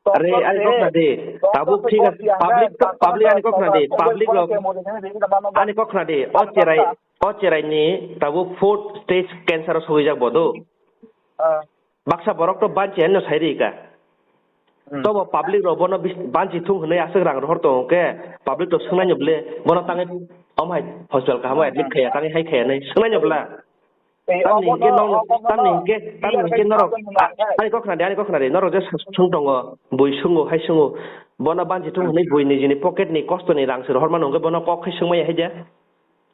Are, ani kok khna di. Tabuk thik ase, public, public ani kok khna di, public rok. Ani kok khna di, o cherai, o cherai ni tabuk fourth stage cancer o sogijak bo do. Baksa borok to banchi ani no sai ri ka. Tobo public rok bono bis-, banchi thung hwnwi aswk rang rohor tongo khe, public rok swngnai no ble, bono tangwi Omo hai hospital kahamo admit khaiya, tangwi hai khaiya nai. Swngnai no bwla? Tamni hwnkhe norok, tamni hwnkhe, tamni hwnkhe norok, ani kok khna di, ani kok khna di, norok je swng tongo, bui swngo, hai swngo, bono banchi thung hwnwi bui nijini pocket ni kosto ni rang se rohor mano hwnkhe bono kok khai swngmaya hai de.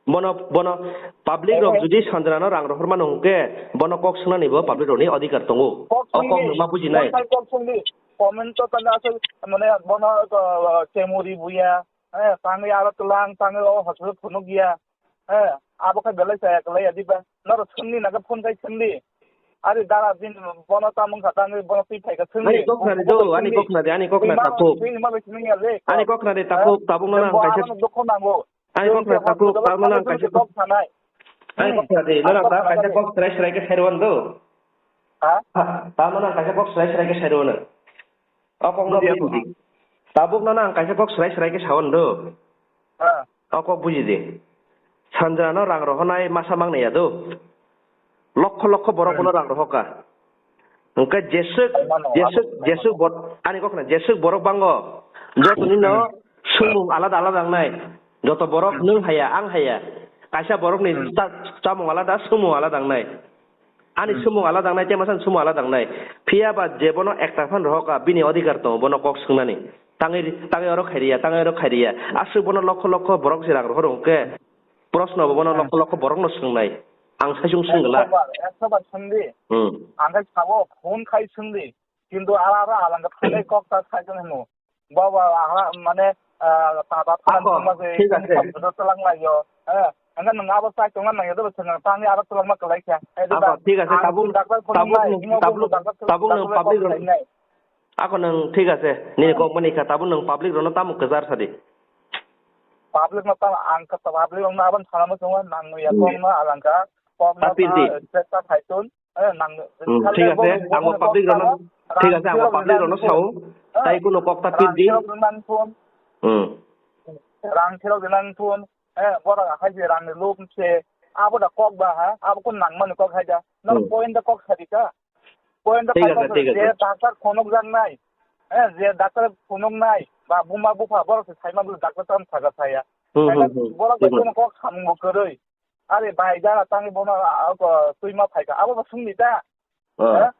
Bono, bono public rok judi Sanjana no rang rohor mano hwnkhe bono kok swngnani bo public rok ni adhikar tongo. O kok nwng ma bujinai. Comment to tanda aswk mane bono, uh, chemuri buya, eh, tangwi aro twlang, tangwi o hospital phunukya. Eh, abo khe belai chaya kwlai ya diba? Norok swngni naga phone khai swngdi. Ari dara din bono tamung kha tangwi bono twi phai kha swngdi. Ani kok khna di do, ani kok khna di, ani kok khna di, takhuk. Ani kok khna di, takhuk, tabuk no nang kaisa. Ani kok khna di, takhuk, tabuk no nang kaisa. Kok sanai. Ani kok khna di, no nang ta kaisa kok serai serai khe sai rw do. Ha? Tabuk no nang kaisa kok serai serai khe sai rw no. O kok no buji di. Tabuk no nang kaisa kok serai serai khe sao ndo. Ha. O kok buji di. Sanjana no rang rohonai masa mang nai ya do. Lokho lokho borok bono rang rohoka. Hwnkhe jeswk, jeswk, jeswk bor-, ani kok khna, jeswk borok bango. Jotoni no swngmung alada alada wngnai. Joto borok nwng haya, ang haya. Kaisa borok ni cha-, chamung alada, swngmung alada wngnai. Ani sumung alada wngnai, tei masani sumung alada wngnai. Phiya ba je bono ekta phan rohor ka, bini adhikar tongo bono kok swngnani. Tangwi, tangwi oro khairiya, tangwi oro khairiya. Aswk bono lokho lokho borok se rang rohor hwnkhe, proshno bo bono lokho lokho borokno swngnai. Ang saichung swng glak. Ekso bar, ekso bar swngdi. Hmm. Ang khe sabo phone khai swngdi. Kintu ara ara alangka thanai kok ta sai tong hino. Baba, aha, mane, ah, ta, ta, ta, ako, thangma se, thik ase. Computer twlang lai yo. Eh, hwnba nwng abo sai tongna nang yo, dobo swngna tangwi aro twlangma kwlai kha. Eh, ako, thik ase, tabuk, tabuk nwng, tabuk, tabuk nwng public rok, ako nwng thik ase, nini kok mani kha, tabuk nwng public rokno tamo kwchar sadi. Public no tamo ang kha, public rokno aboni sana muchungo nang ya kok no alangka, kok no ta pil di. Respect ta khai tun. Eh, nang, hmm, thik ase, ang bo public rokno, thik ase, ang bo public rokno sao, tai kuno kok ta pil di. Rang thilok nang thun. Hmm. Rang thilok nang thun. Eh, borok akhai se rang ni luk se, abo da kok ba ha, abo kun nang mani kok hai da. Nang point da kok sadi ka. Point da kok sadi, je doctor phunuk jak nai. Eh, je doctor phunuk nai, ba buma bupha borok se sai ma doctor tam saga saya. Hmm, hmm, hmm. Borok bai kuno kok samung bo kwrwi. Are bai jara tangwi bono, ah, ah, twi ma phaikha. Abo bo swngdi ta. Ah. Eh?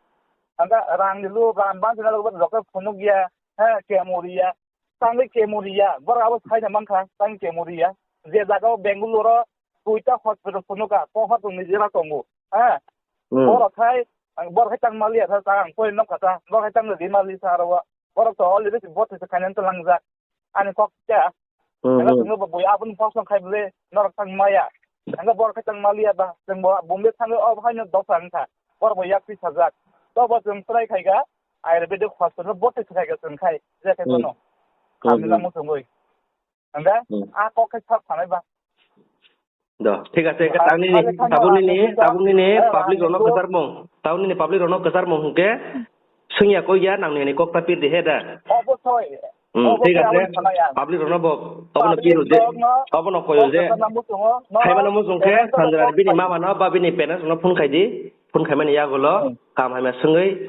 Anga rang ni lu, rang bang sina lu, joke phunuk ya. He, kemuri ya. Tangwi kemuri ya. Borok abo saina mankha, tangwi kemuri ya. Je jaga o Bangalore o duita hospital phunuk kha, pohor tongni jera tongo. He? Hmm. Borok khai, ang borok khai tang mali ya, ta ang poi nok kha ta. Borok khai tang di mali sa ro. Borok to already bote se khainani to langjak. Ani kok cha. Hmm, anga hmm. Chwngno bo bui aboni kok song khai bole norok tang maya. Anga bor khai tang maliya ba chwng bo Bombay thangwi o haino dosa wngkha. Bor bo yak twi sajak. To bo chwng try khai ga Ayurvedic hospital bo twi khai ga chwng khai je khai hmm. Bono. Hmm, khamina hmm. Muchungwi. Anga hmm. A kok khai sak sanai ba. Do, thik ase, khe tang nini, tabuk nini, tabuk nini public rokno kwchar mung. Tabuk nini public rokno kwchar mung hwnkhe swngya koi ya nang nini kok ta pir di he da. Obosoi. Hmm, thik ase. Public rokno bo, obono pir je, obono koyo je. Khaimano muchung khe Sanjana bini mama no ba bini parents no phone khai di. Phone khaimani yagulo kam haima swngwi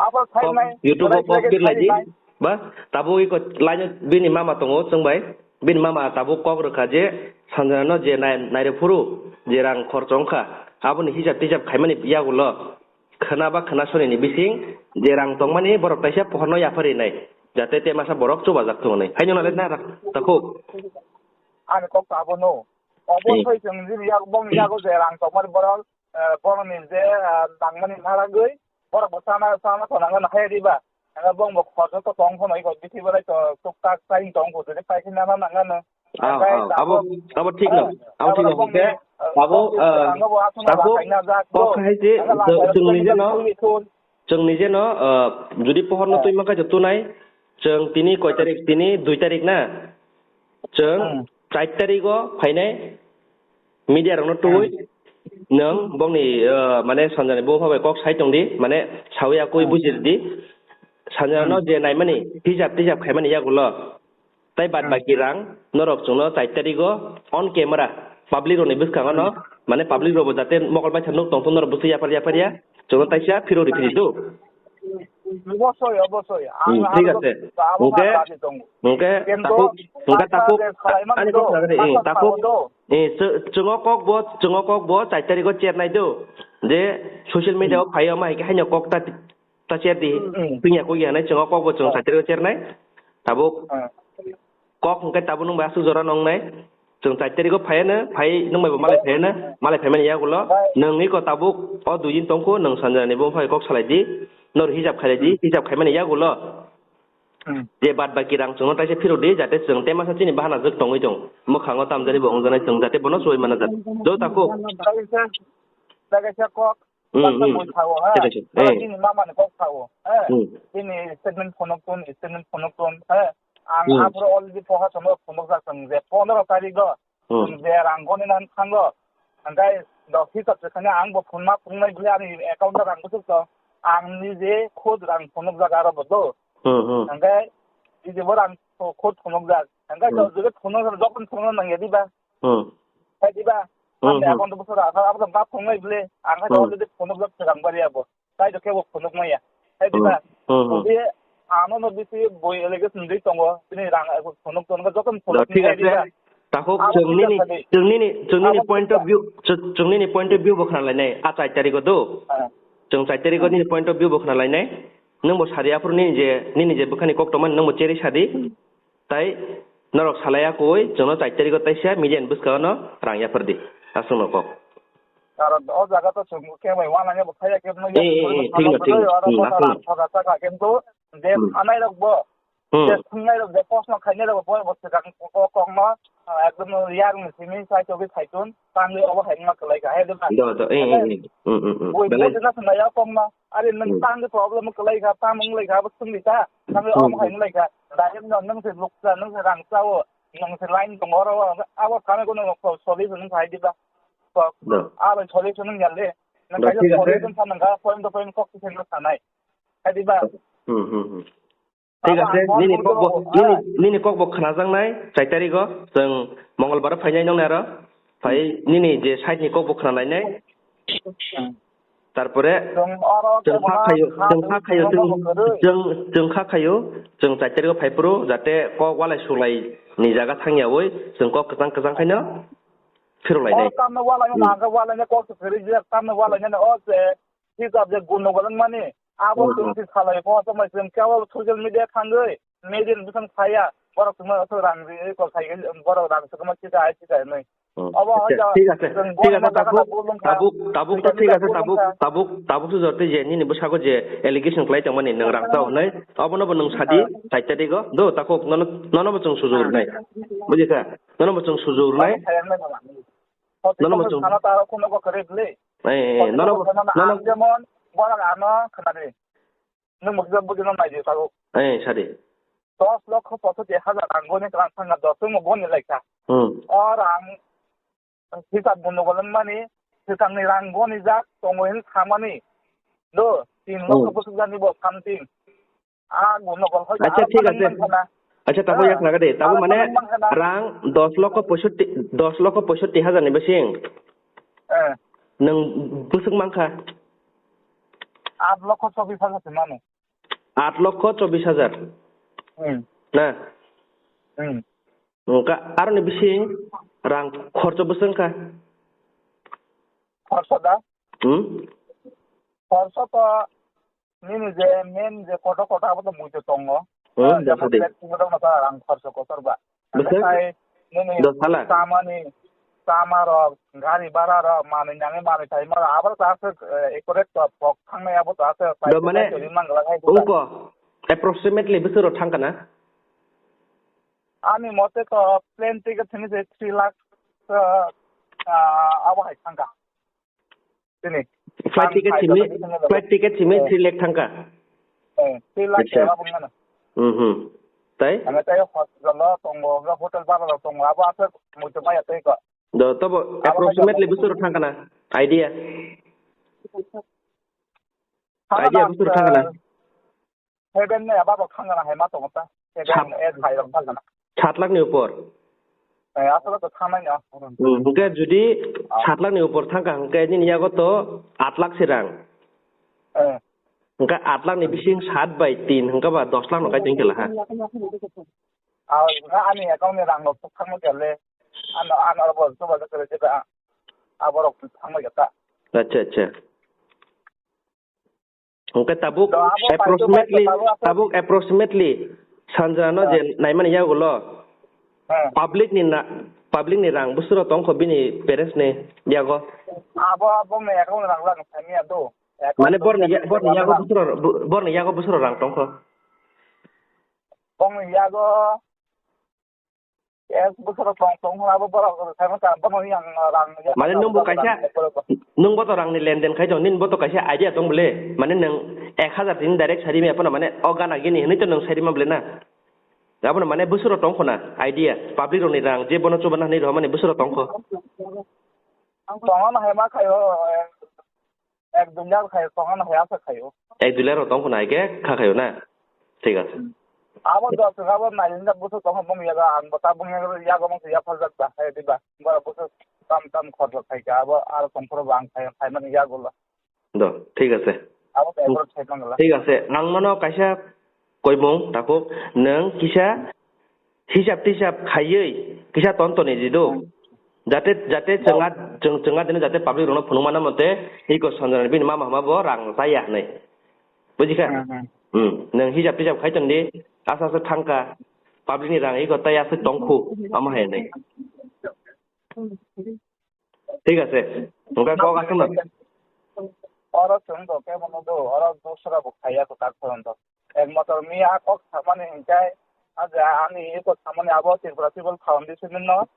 YouTube o kok pir lai di. Ba, tabuk iko line bini mama tongo chwng bai. Bini mama tabuk kok rwkha je Sanjana no je nai-, nairok phuru je rang khorcho wngkha, aboni hisab tisab khaimani yagulo khwna ba khwna sonini bising je rang tongmani borok taisa pohorno yapharwi nai, jate te masa borok chubajak thung hinwi. Haino nale na takhuk. Ani kok to abono. Obosoi chwng jini yak, bongni yago je rang tongmani borok, eh, borokni je, eh, nangmani naragwi, borok bo chana, chana thonangna hai riba. Anga bong bo khorsa to tong phano iko bithi belai to tuk tak sai tong ko je pai khina na nangano. Ah, ah, abo, abo thik no. Abo thik no. Hwnkhe abo, ah, tabuk kok khai se chwng ni jeno, chwng ni jeno, ah, jodi pohor no twi ma khai to tunai, chwng tini koi tarik, tini dui tarik na? Chwng hmm. Char tarik o phainai media rokno twi hmm. Nwng bongni, ah, mane Sanjana bo phabai kok sai tong di, mane sawi akui hmm. Bujir di. Sanjana no hmm. Je naimani hijab tijab khaimani yagulo. Tai bad hmm. Baki rang norok chwngno char tarik o on camera public rokni bwskango no hmm. Mane public rokbo jate mokol bai sa nuk tong thung norok bwswi yaphar yaphar ya. Chwngno taisa phirok ri phiri do. Obosoi, obosoi. Ang Hmm, thik aro ase. Abo Hwnkhe, ma raji tongo. Hwnkhe Kintu takhuk, hwnkhe takhuk, je khlaimani ani do, kok lagari, eh, takhuk takhuk, sao do. Eh, chw-, chwngo kok bo, chwngo kok bo char tarikh o chernai do. Je social media o Hmm. phai o ma hai khe haino kok ta, ta cher di. Hmm. Tungya kok ya nai chwngo kok bo chwng Oh. char tarikh o chernai. Tabuk Oh. kok hwnkhe tabuk nwng bai aswk jora nongnai. Chwng char tarikh o phaiya no, phai nwng bai bo malai phaiya no, malai phaimani yagulo. Nwng iko tabuk o dui din tongkho, nwng sanjani bo phai kok salai di. Nor hijab khailai di, Hmm. hijab khaimani yagulo. Hmm. Je bad baki rang chwngno taisa phirok di, jate chwng tei masa chini bahana jwk tongwi tong. Mwkhango tamjani bo wngjaknai chwng, jate bono chubai mana jak. Do tako. Kaisa, kaisa kok, Hmm, baksa hmm. Bui thago, ha? Kaisa, kaisa. Oro Eh. Bini mama ni kok thago, ha? Hmm. Bini statement phunuk tun, statement phunuk tun, ha? Ang Hmm. aphuru already poha chwngno phunuk jak chwng je pondro tarikh o Hmm. Chwng je rang goni nan thango, hwnkhe dos hisab se thani ang bo phunma phungnai bwle ani account o rang bwswk to. Ang nije khud rang phunukjak aro bo do. Hmm, hmm. Hwnkhe nije bo rang khu-, khud phunukjak. Hwnkhe Hmm. to je phunuk, jokon phunukna nangya diba? Hmm. Hai diba? Hmm, Ang de hmm. account o bwswk rang, abo to ma phungnai bwle. Ang khai to Hmm. already phunukjak se rang bari abo. Tai to kebo phunuk maya. Hai Hmm. diba? Hmm, hmm. Obe ano no bisi boi allegation dui tongo. Bini rang phunuk tongo, joto Do, phunuk thik hai ase. diba? Takhuk Abo chwng thik nini, ase. Chwng nini, chwng nini Abo point thik of view, chw-, chwng nini point of view bo khna lainai. A char tarikh o do. Ah. Chwng char tarikh o Ah. nini point of view bo khna lainai. Nwng bo sadi aphuru nini je, nini je bwkhani kok tongmani nwng bo cherwi sadi. Hmm. Tai norok salai ya koi, chwngno char tarikh o taisa media ni bwskango no rang yaphardi. Aswkno kok. Karon o jaga to chwng khe bai wana ne bo khaya khe no Eh, eh, eh, thik no, thik no. Aro Hmm, ko aswkno. Rang thoga saka khe to je Hmm. thanai rok bo, Hmm. je thwngnai rok, je post no khainai rok bo, bo swkang ko-, kok no, ah, ekdom yang ni simi sai to bi sai tun, tang ni obo hai ma kwlai ka, hai de ba. Do, do, eh, eh, eh. Hmm, hmm, hmm. Boi, belai. Boi na thwngnai ya kok no. Are nwng Hmm. tang ni problem kwlai kha, tang wng lai kha, abo swng di ta. Tang ni Hmm. omo hai wng lai kha. Direct no nwng se luksa, nwng se rang chao, nwng se line tongo oro, abo thani ko nwng solution wng phai diba. Kok. No. Abo solution wng ya le. Nwng No, kaisa thik ase. Solution sa nwng kha, point to point kok se nwng sanai. Hai diba? Hmm, hmm, hmm. Thik abo ase, ang nini kok bo, ah. Nini, nini kok bo khnajaknai, char tarikh o, chwng Mongolbar o phainai nongnai aro. Phai Hmm. nini je side ni kok bo khna lainai. Hmm. Tarpore Chwng oro chwng khe sa mona khayo, ha chwng sa khayo, chwng, bo kwrwi. Chwng, chwng kha khayo, chwng char tarikh o phai phuru, jate kok walai sulai ni jaga thang yaui, chwng kok kwchang kwchang khaino phirok lainai. Oro tamno walai no Hmm. nang khe walai no kok se kwrwi jek, tamno walai no o se hisab je gun no walai mani, abo Hmm. chwng si salai pho, tamo chwng kebo social media thangwi, media ni bwsang saya, borok chwngno aswk rang ri, kok sai, borok rang swkma chita ai chita hinwi. Hmm. Obo Acha, hai thik ase, chwng thik ase, goni tabuk, masa tabuk, tabuk to thik ase, tabuk, tabuk, tabuk to joto je nini bwskango je allegation khlai tongmani nwng rang chao hwnwi, obono bo nwng sadi, Ah. Char tarikh o, do, takhuk, nono, nono bo chwng sujuk rwnai. Ah. Bujikha? Nono bo chwng sujuk rwnai. Obo khayan nai mama. Nono bo chwng sana ta kuno bo kwrwi bwle. Eh, eh, nono bo, nono bo nono ang jemon borok ano khwnadi. Nwng mukjak bujino naidi tabuk. Eh, sadi. Dos lokho posotti hajar rang goni kwrang thangkha, dos wngmo goni laikha. Hmm. O rang hisab bundo golwng mani, swkangni rang goni jak tongo hin samani. Do, tin lokho Hmm. bwswk jani bo something. Ah, guni nokol hoi Acha, thik ase. Acha, tabo yak laga de. Tabo mane rang dos lokho poisotti, dos lokho poisotti hajar ni bising. Eh. Nwng bwswk mankha? Aat lokho chobbish hajar se mano. Aat lokho chobbish hajar. Hmm. Na? Hmm. Wngkha aroni bising rang khorcho bwswk wngkha? Khorcho da? Hmm? Khorcho to nini je main je kotor kotor abo to muitu tongo. Hmm, Ah, jemon dosadi. Flat tingko tongma ta rang khorcho kotor ba. Bwswk? Sai nini dos hala? Chamani, chama rok, gari bhara rok, manwi nangwi manwi thai ma rok, abo to aswk, eh, accurate to pok thangnai abo to aswk. Do mane, pai twi mangla hai buka. Ungko, approximately bwswk rok thangkha na? Ani mote to plane ticket hini se three lakh, ah, ah, abo hai thangkha. Tini. Flight ticket simi, flight ticket simi three lakh thangkha. Eh, three lakh. Acha. Abo ngana. Hmm, hmm. Tai? Anga tai hospital lo tongo, hotel bara lo tongo, abo asa muitu maya tai ko. Do, tobo abo approximately bwswk rok thangkha na? Idea? Idea bwswk rok thangkha na? Seven ni above rok thangkha na hai ma tongo ta. Seven, eight hai rok thangkha na. Sat lakh ni upor? Eh, aswk to thangnai no. Hmm, hwnkhe jodi sat lakh ni upor thangkha hwnkhe nini yago to aat lakh se rang. Eh. Hwnkha aat lakh ni bising saat bai tin hwnkha ba dos lakh no kai tong khe la ha. Ah, hwnkha ani account ni rang rok thangma khe le. Ano, ano abo chuba khe le jeba. Abo rok thangma khe ta. Acha, acha. Hwnkhe tabuk. Do abo approximately, paito, paito, tabuk approximately sanjra no, ah, je naimani yagulo. Ah. Public ni na, public ni rang busuro tongkho bini parents ni yago. Abo, abo me account rang lang thangya do. Account mane borni ya-, borni yago busuro, bu-, borni yago busuro rang tongkho. Bongni yago. Ek bwswk tong tong abo borok sai masa bono yang rang ya. Mane nwng bo kaisa, nwng bo to rang ni lenden khai tong, nini bo to kaisa idea tong bole. Mane nwng ek hazar tini direct sari me apono mane o gana gini hinui to nwng sari ma bole na. Abono mane bwswk tong kho na idea. Public rok ni rang je bono chuba na hinui rw mani bwswk tong kho. Ang tong ano hai ma khai o. Ek dui lakh khai, tong ano hai asa khai o. Ek dui lakh rok tong khuna hai khe kha khai o na? Thik ache. Hmm. Abo dos abo nai abo busu tong bong yaga ang bata bong yaga yaga bong ya phal jak ta hai diba. Bara busu tam tam khor khai ka abo ar tong khor bang khai khai man yaga la. Do, thik ache. Abo to ebar khai man la. Thik ache. Ang mano kaisa koimung takhuk nwng kisa hisab tisab khaiwi kisa ton toni di do. Hmm. Jate, jate chwnga, chwng, chwnga dini jate public rokno phunukmana mote, iko Sanjana bini mama hama bo rang chaya hinwi. Bujikha? Hmm, hmm. Hmm. Nwng hisab tisab khai tongdi, asa asa thangkha, public ni rang iko tai aswk tongkhu, omo hai hinwi. Thik ache. Hwnkhe kok aswk no. Oro chwng do kebo no do, oro dosra bo khaiya ko tak phone do. Ek motor mi a kok samani hinkai, aja ani iko samani abo Tripura People Foundation no,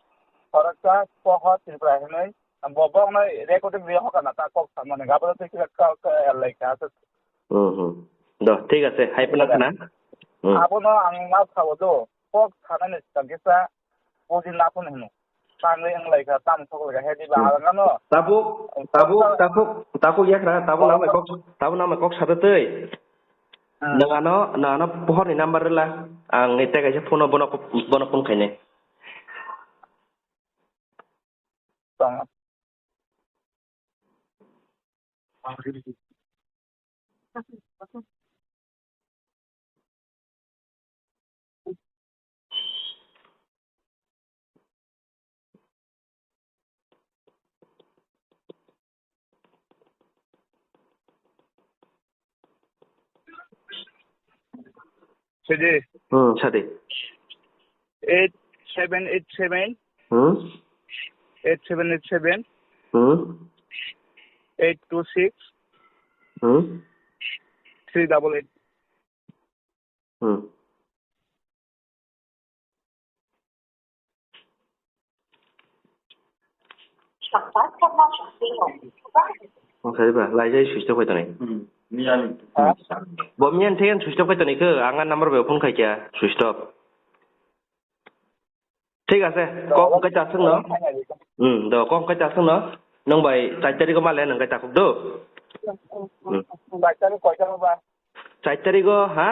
khoroksa poho Tripura hinwi, bo bo no recording ri hoka na ta kok samani, gabo twi kira ka, ka, like, aswk. Hmm, hmm. Do, thik ache, hai phano khna. Hmm. Abono ang ma sao do, kok sanani swkang kisa, buji na phone hino. Tangwi wng lai kha, tamo sok lai kha, he diba, hmm, ang ano. Tabuk, tabuk, tabuk, tabuk yakhra, tabuk namai kok, tabuk namai kok sata twi. Hmm. Nang ano, nang ano pohor ni number rwla, ang tei kaisa phone o bono, bono phone khainai. Tong. Sidi. Hmm, sadi. Eight seven eight seven. Hmm? Eight seven eight seven. Hmm? Eight two six. Hmm? Three double eight. Hmm. Oke, ba, lai jai switch off khai tonwi. Hmm. Bo miyan theken switch off khai tonwi khe, ang a number bai phone khai kya, switch off. Thik ase, kok hwnkhe chaswk no. Hmm, do, kok hwnkhe chaswk no. Nwng bai char tarikh o ma le nwng khe takhuk do. Hmm. Char tarikh koita ba? Char tarikh o, ha?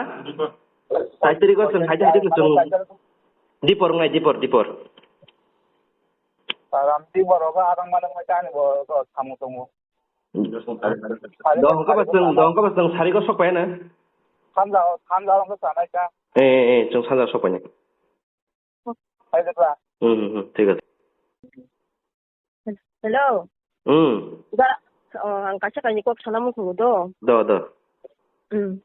Char tarikh o chwng hai hai chwng. Dipor wngnai, dipor, dipor. Ram dipor o ba arang mane mai tani bo samung tongo. Do hwnkhe ba chwng, do hwnkhe ba chwng sari o sok pai na. Sanja, sanja o sanai ka. Eh, eh, eh, chwng sanja o sok pai na. Hai, Jakra. Hmm, hmm, hmm, thik ase. Hello. Hmm. Da, oh, ang kaisa kaini kok sana muchungo do. Do, do. Hmm.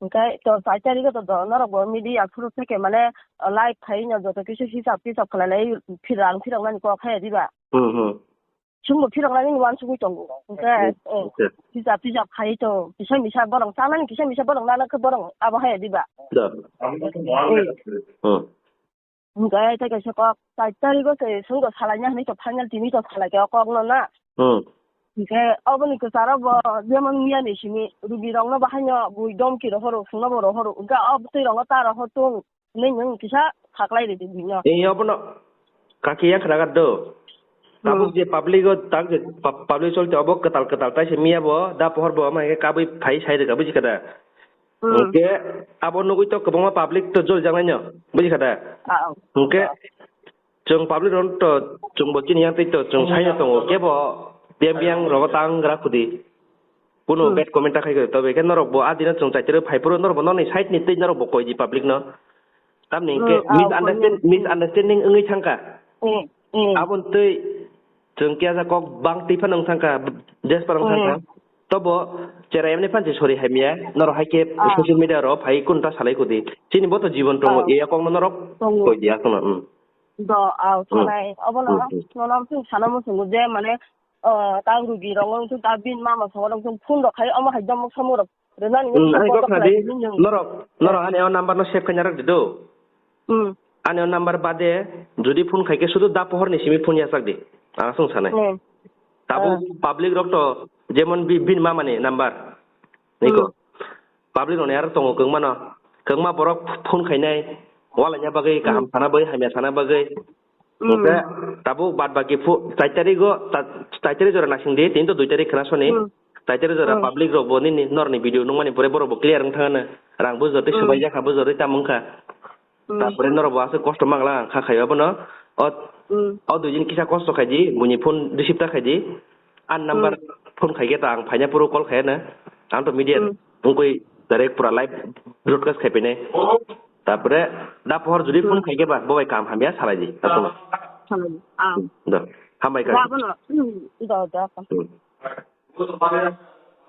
Hwnkhe to char tarikh o to do, norok bo media phuru theke mane, oh, live khai no joto kisu hisab tisab khlai lai phirang phirang nani kok hai diba. Hmm, hmm. Chwngbo phiroknani wansugwi tongo. Hwnkhe, eh, acha. Hisab tisab khai to, kisa misa borok chanani, kisa misa borok nana khe borok abo hai diba? Da. Hmm. Hwnkhe tei kaisa kok, char tarikh o se chwngbo salaina hinwi to final tini to salai khe o kokno na. Hmm. Hwnkhe oboni kwcharo bo jemon miyani simi rubirokno bo haino bui domki rohoro, sungno bo rohoro. Hwnkhe o bwtwirokno ta rohor tung. Nini nwng kisa khaklai ridi bini. Ee, obono kaki ya khnagar do. Hmm. Tabuk je public o, tak je pub-, public cholti obo kwtal kwtal taise miya bo, da pohor bo, ama hwnkhe kabui phai sai rwkha, buji kha da? Hmm. Hwnkhe abo nugui to kwbangma public to joli jaknai no, buji kha da? Ah, ah. Hwnkhe chwng public rok to chwngbo chini yang tei to chwng saino tongo, kebo biyang biyang rogo tang gra khudi. Kuno Hmm. bad comment ta khai khe, tobe khe norok bo adino chwng chaitero phai phuru norok bo nokni side ni tei norok bo koi di public no. Tamni Hmm, hwnkhe ah, misunderstand-, koi di. Misunderstanding wngwi thangkha. Hmm, hmm. Aboni twi chwng kiya ja kok bang twi phano wng thangkha, jes phano wng thangkha. Hmm. Tobo cherai mani phan se sori hamya, norok hai khe Ah. social media ro phai kun ta salai kudi. Chini bo to jibon tongo, Ah. e kok no norok Tongo. Koi di akhno, hmm. Do, ah, Hmm. Sanai, obo no, Hmm, hmm. Nono wngthung sana muchungo je, mane, ah, ta rugi rok wngthung, ta bini mama songo wngthung, phone rok khai, omo hai jomok samung rok rwnani Hmm, ani support kok rok khna di, khlai di, nung. Norok, norok ani o number no save khaina rwk di do. Hmm. Ani o number bade, jodi phone khai khe sudu da pohor ni simi phone yachak di. Ang aswng sanai. Hmm. Tabuk Ah. Public rok to, jemon bi-, bini mama ni number. Niko. Hmm. Public rokni aro tongo kwbangma no. Kwbangma borok phone khainai, walaina bagwi, kaham Hmm. Sana bagwi, hamya sana bagwi. Hmm. Hwnkhe tabuk bad baki phu-, char tarik o, ta-, char tarik jora naising di, tini to dui tarik khna soni. Hmm. Char tarik jora Hmm. Public rok bo nini norni video nungmani pore borok bo clear wng thangano. Rang bo jotoi Hmm. Swbai jakha bo jotoi tam wngkha. Hmm. Tapore norok bo aswk kosto mangla ang kha khai abono. O, Hmm. O dui din kisa kosto khai di, buini phone receive ta khai di. An number Hmm. Phone khai khe ta ang phaina puro call khai na. Ang to media Hmm. wngkui direct pura live broadcast khai pene. Tapore da pohor jodi Hmm. Phone khai khe ba bo bai kam hamya salai di. Aswk. Salai di. Ah. Hmm. Do. Hambai ka. Da bono. Hmm. Do, do. Hmm.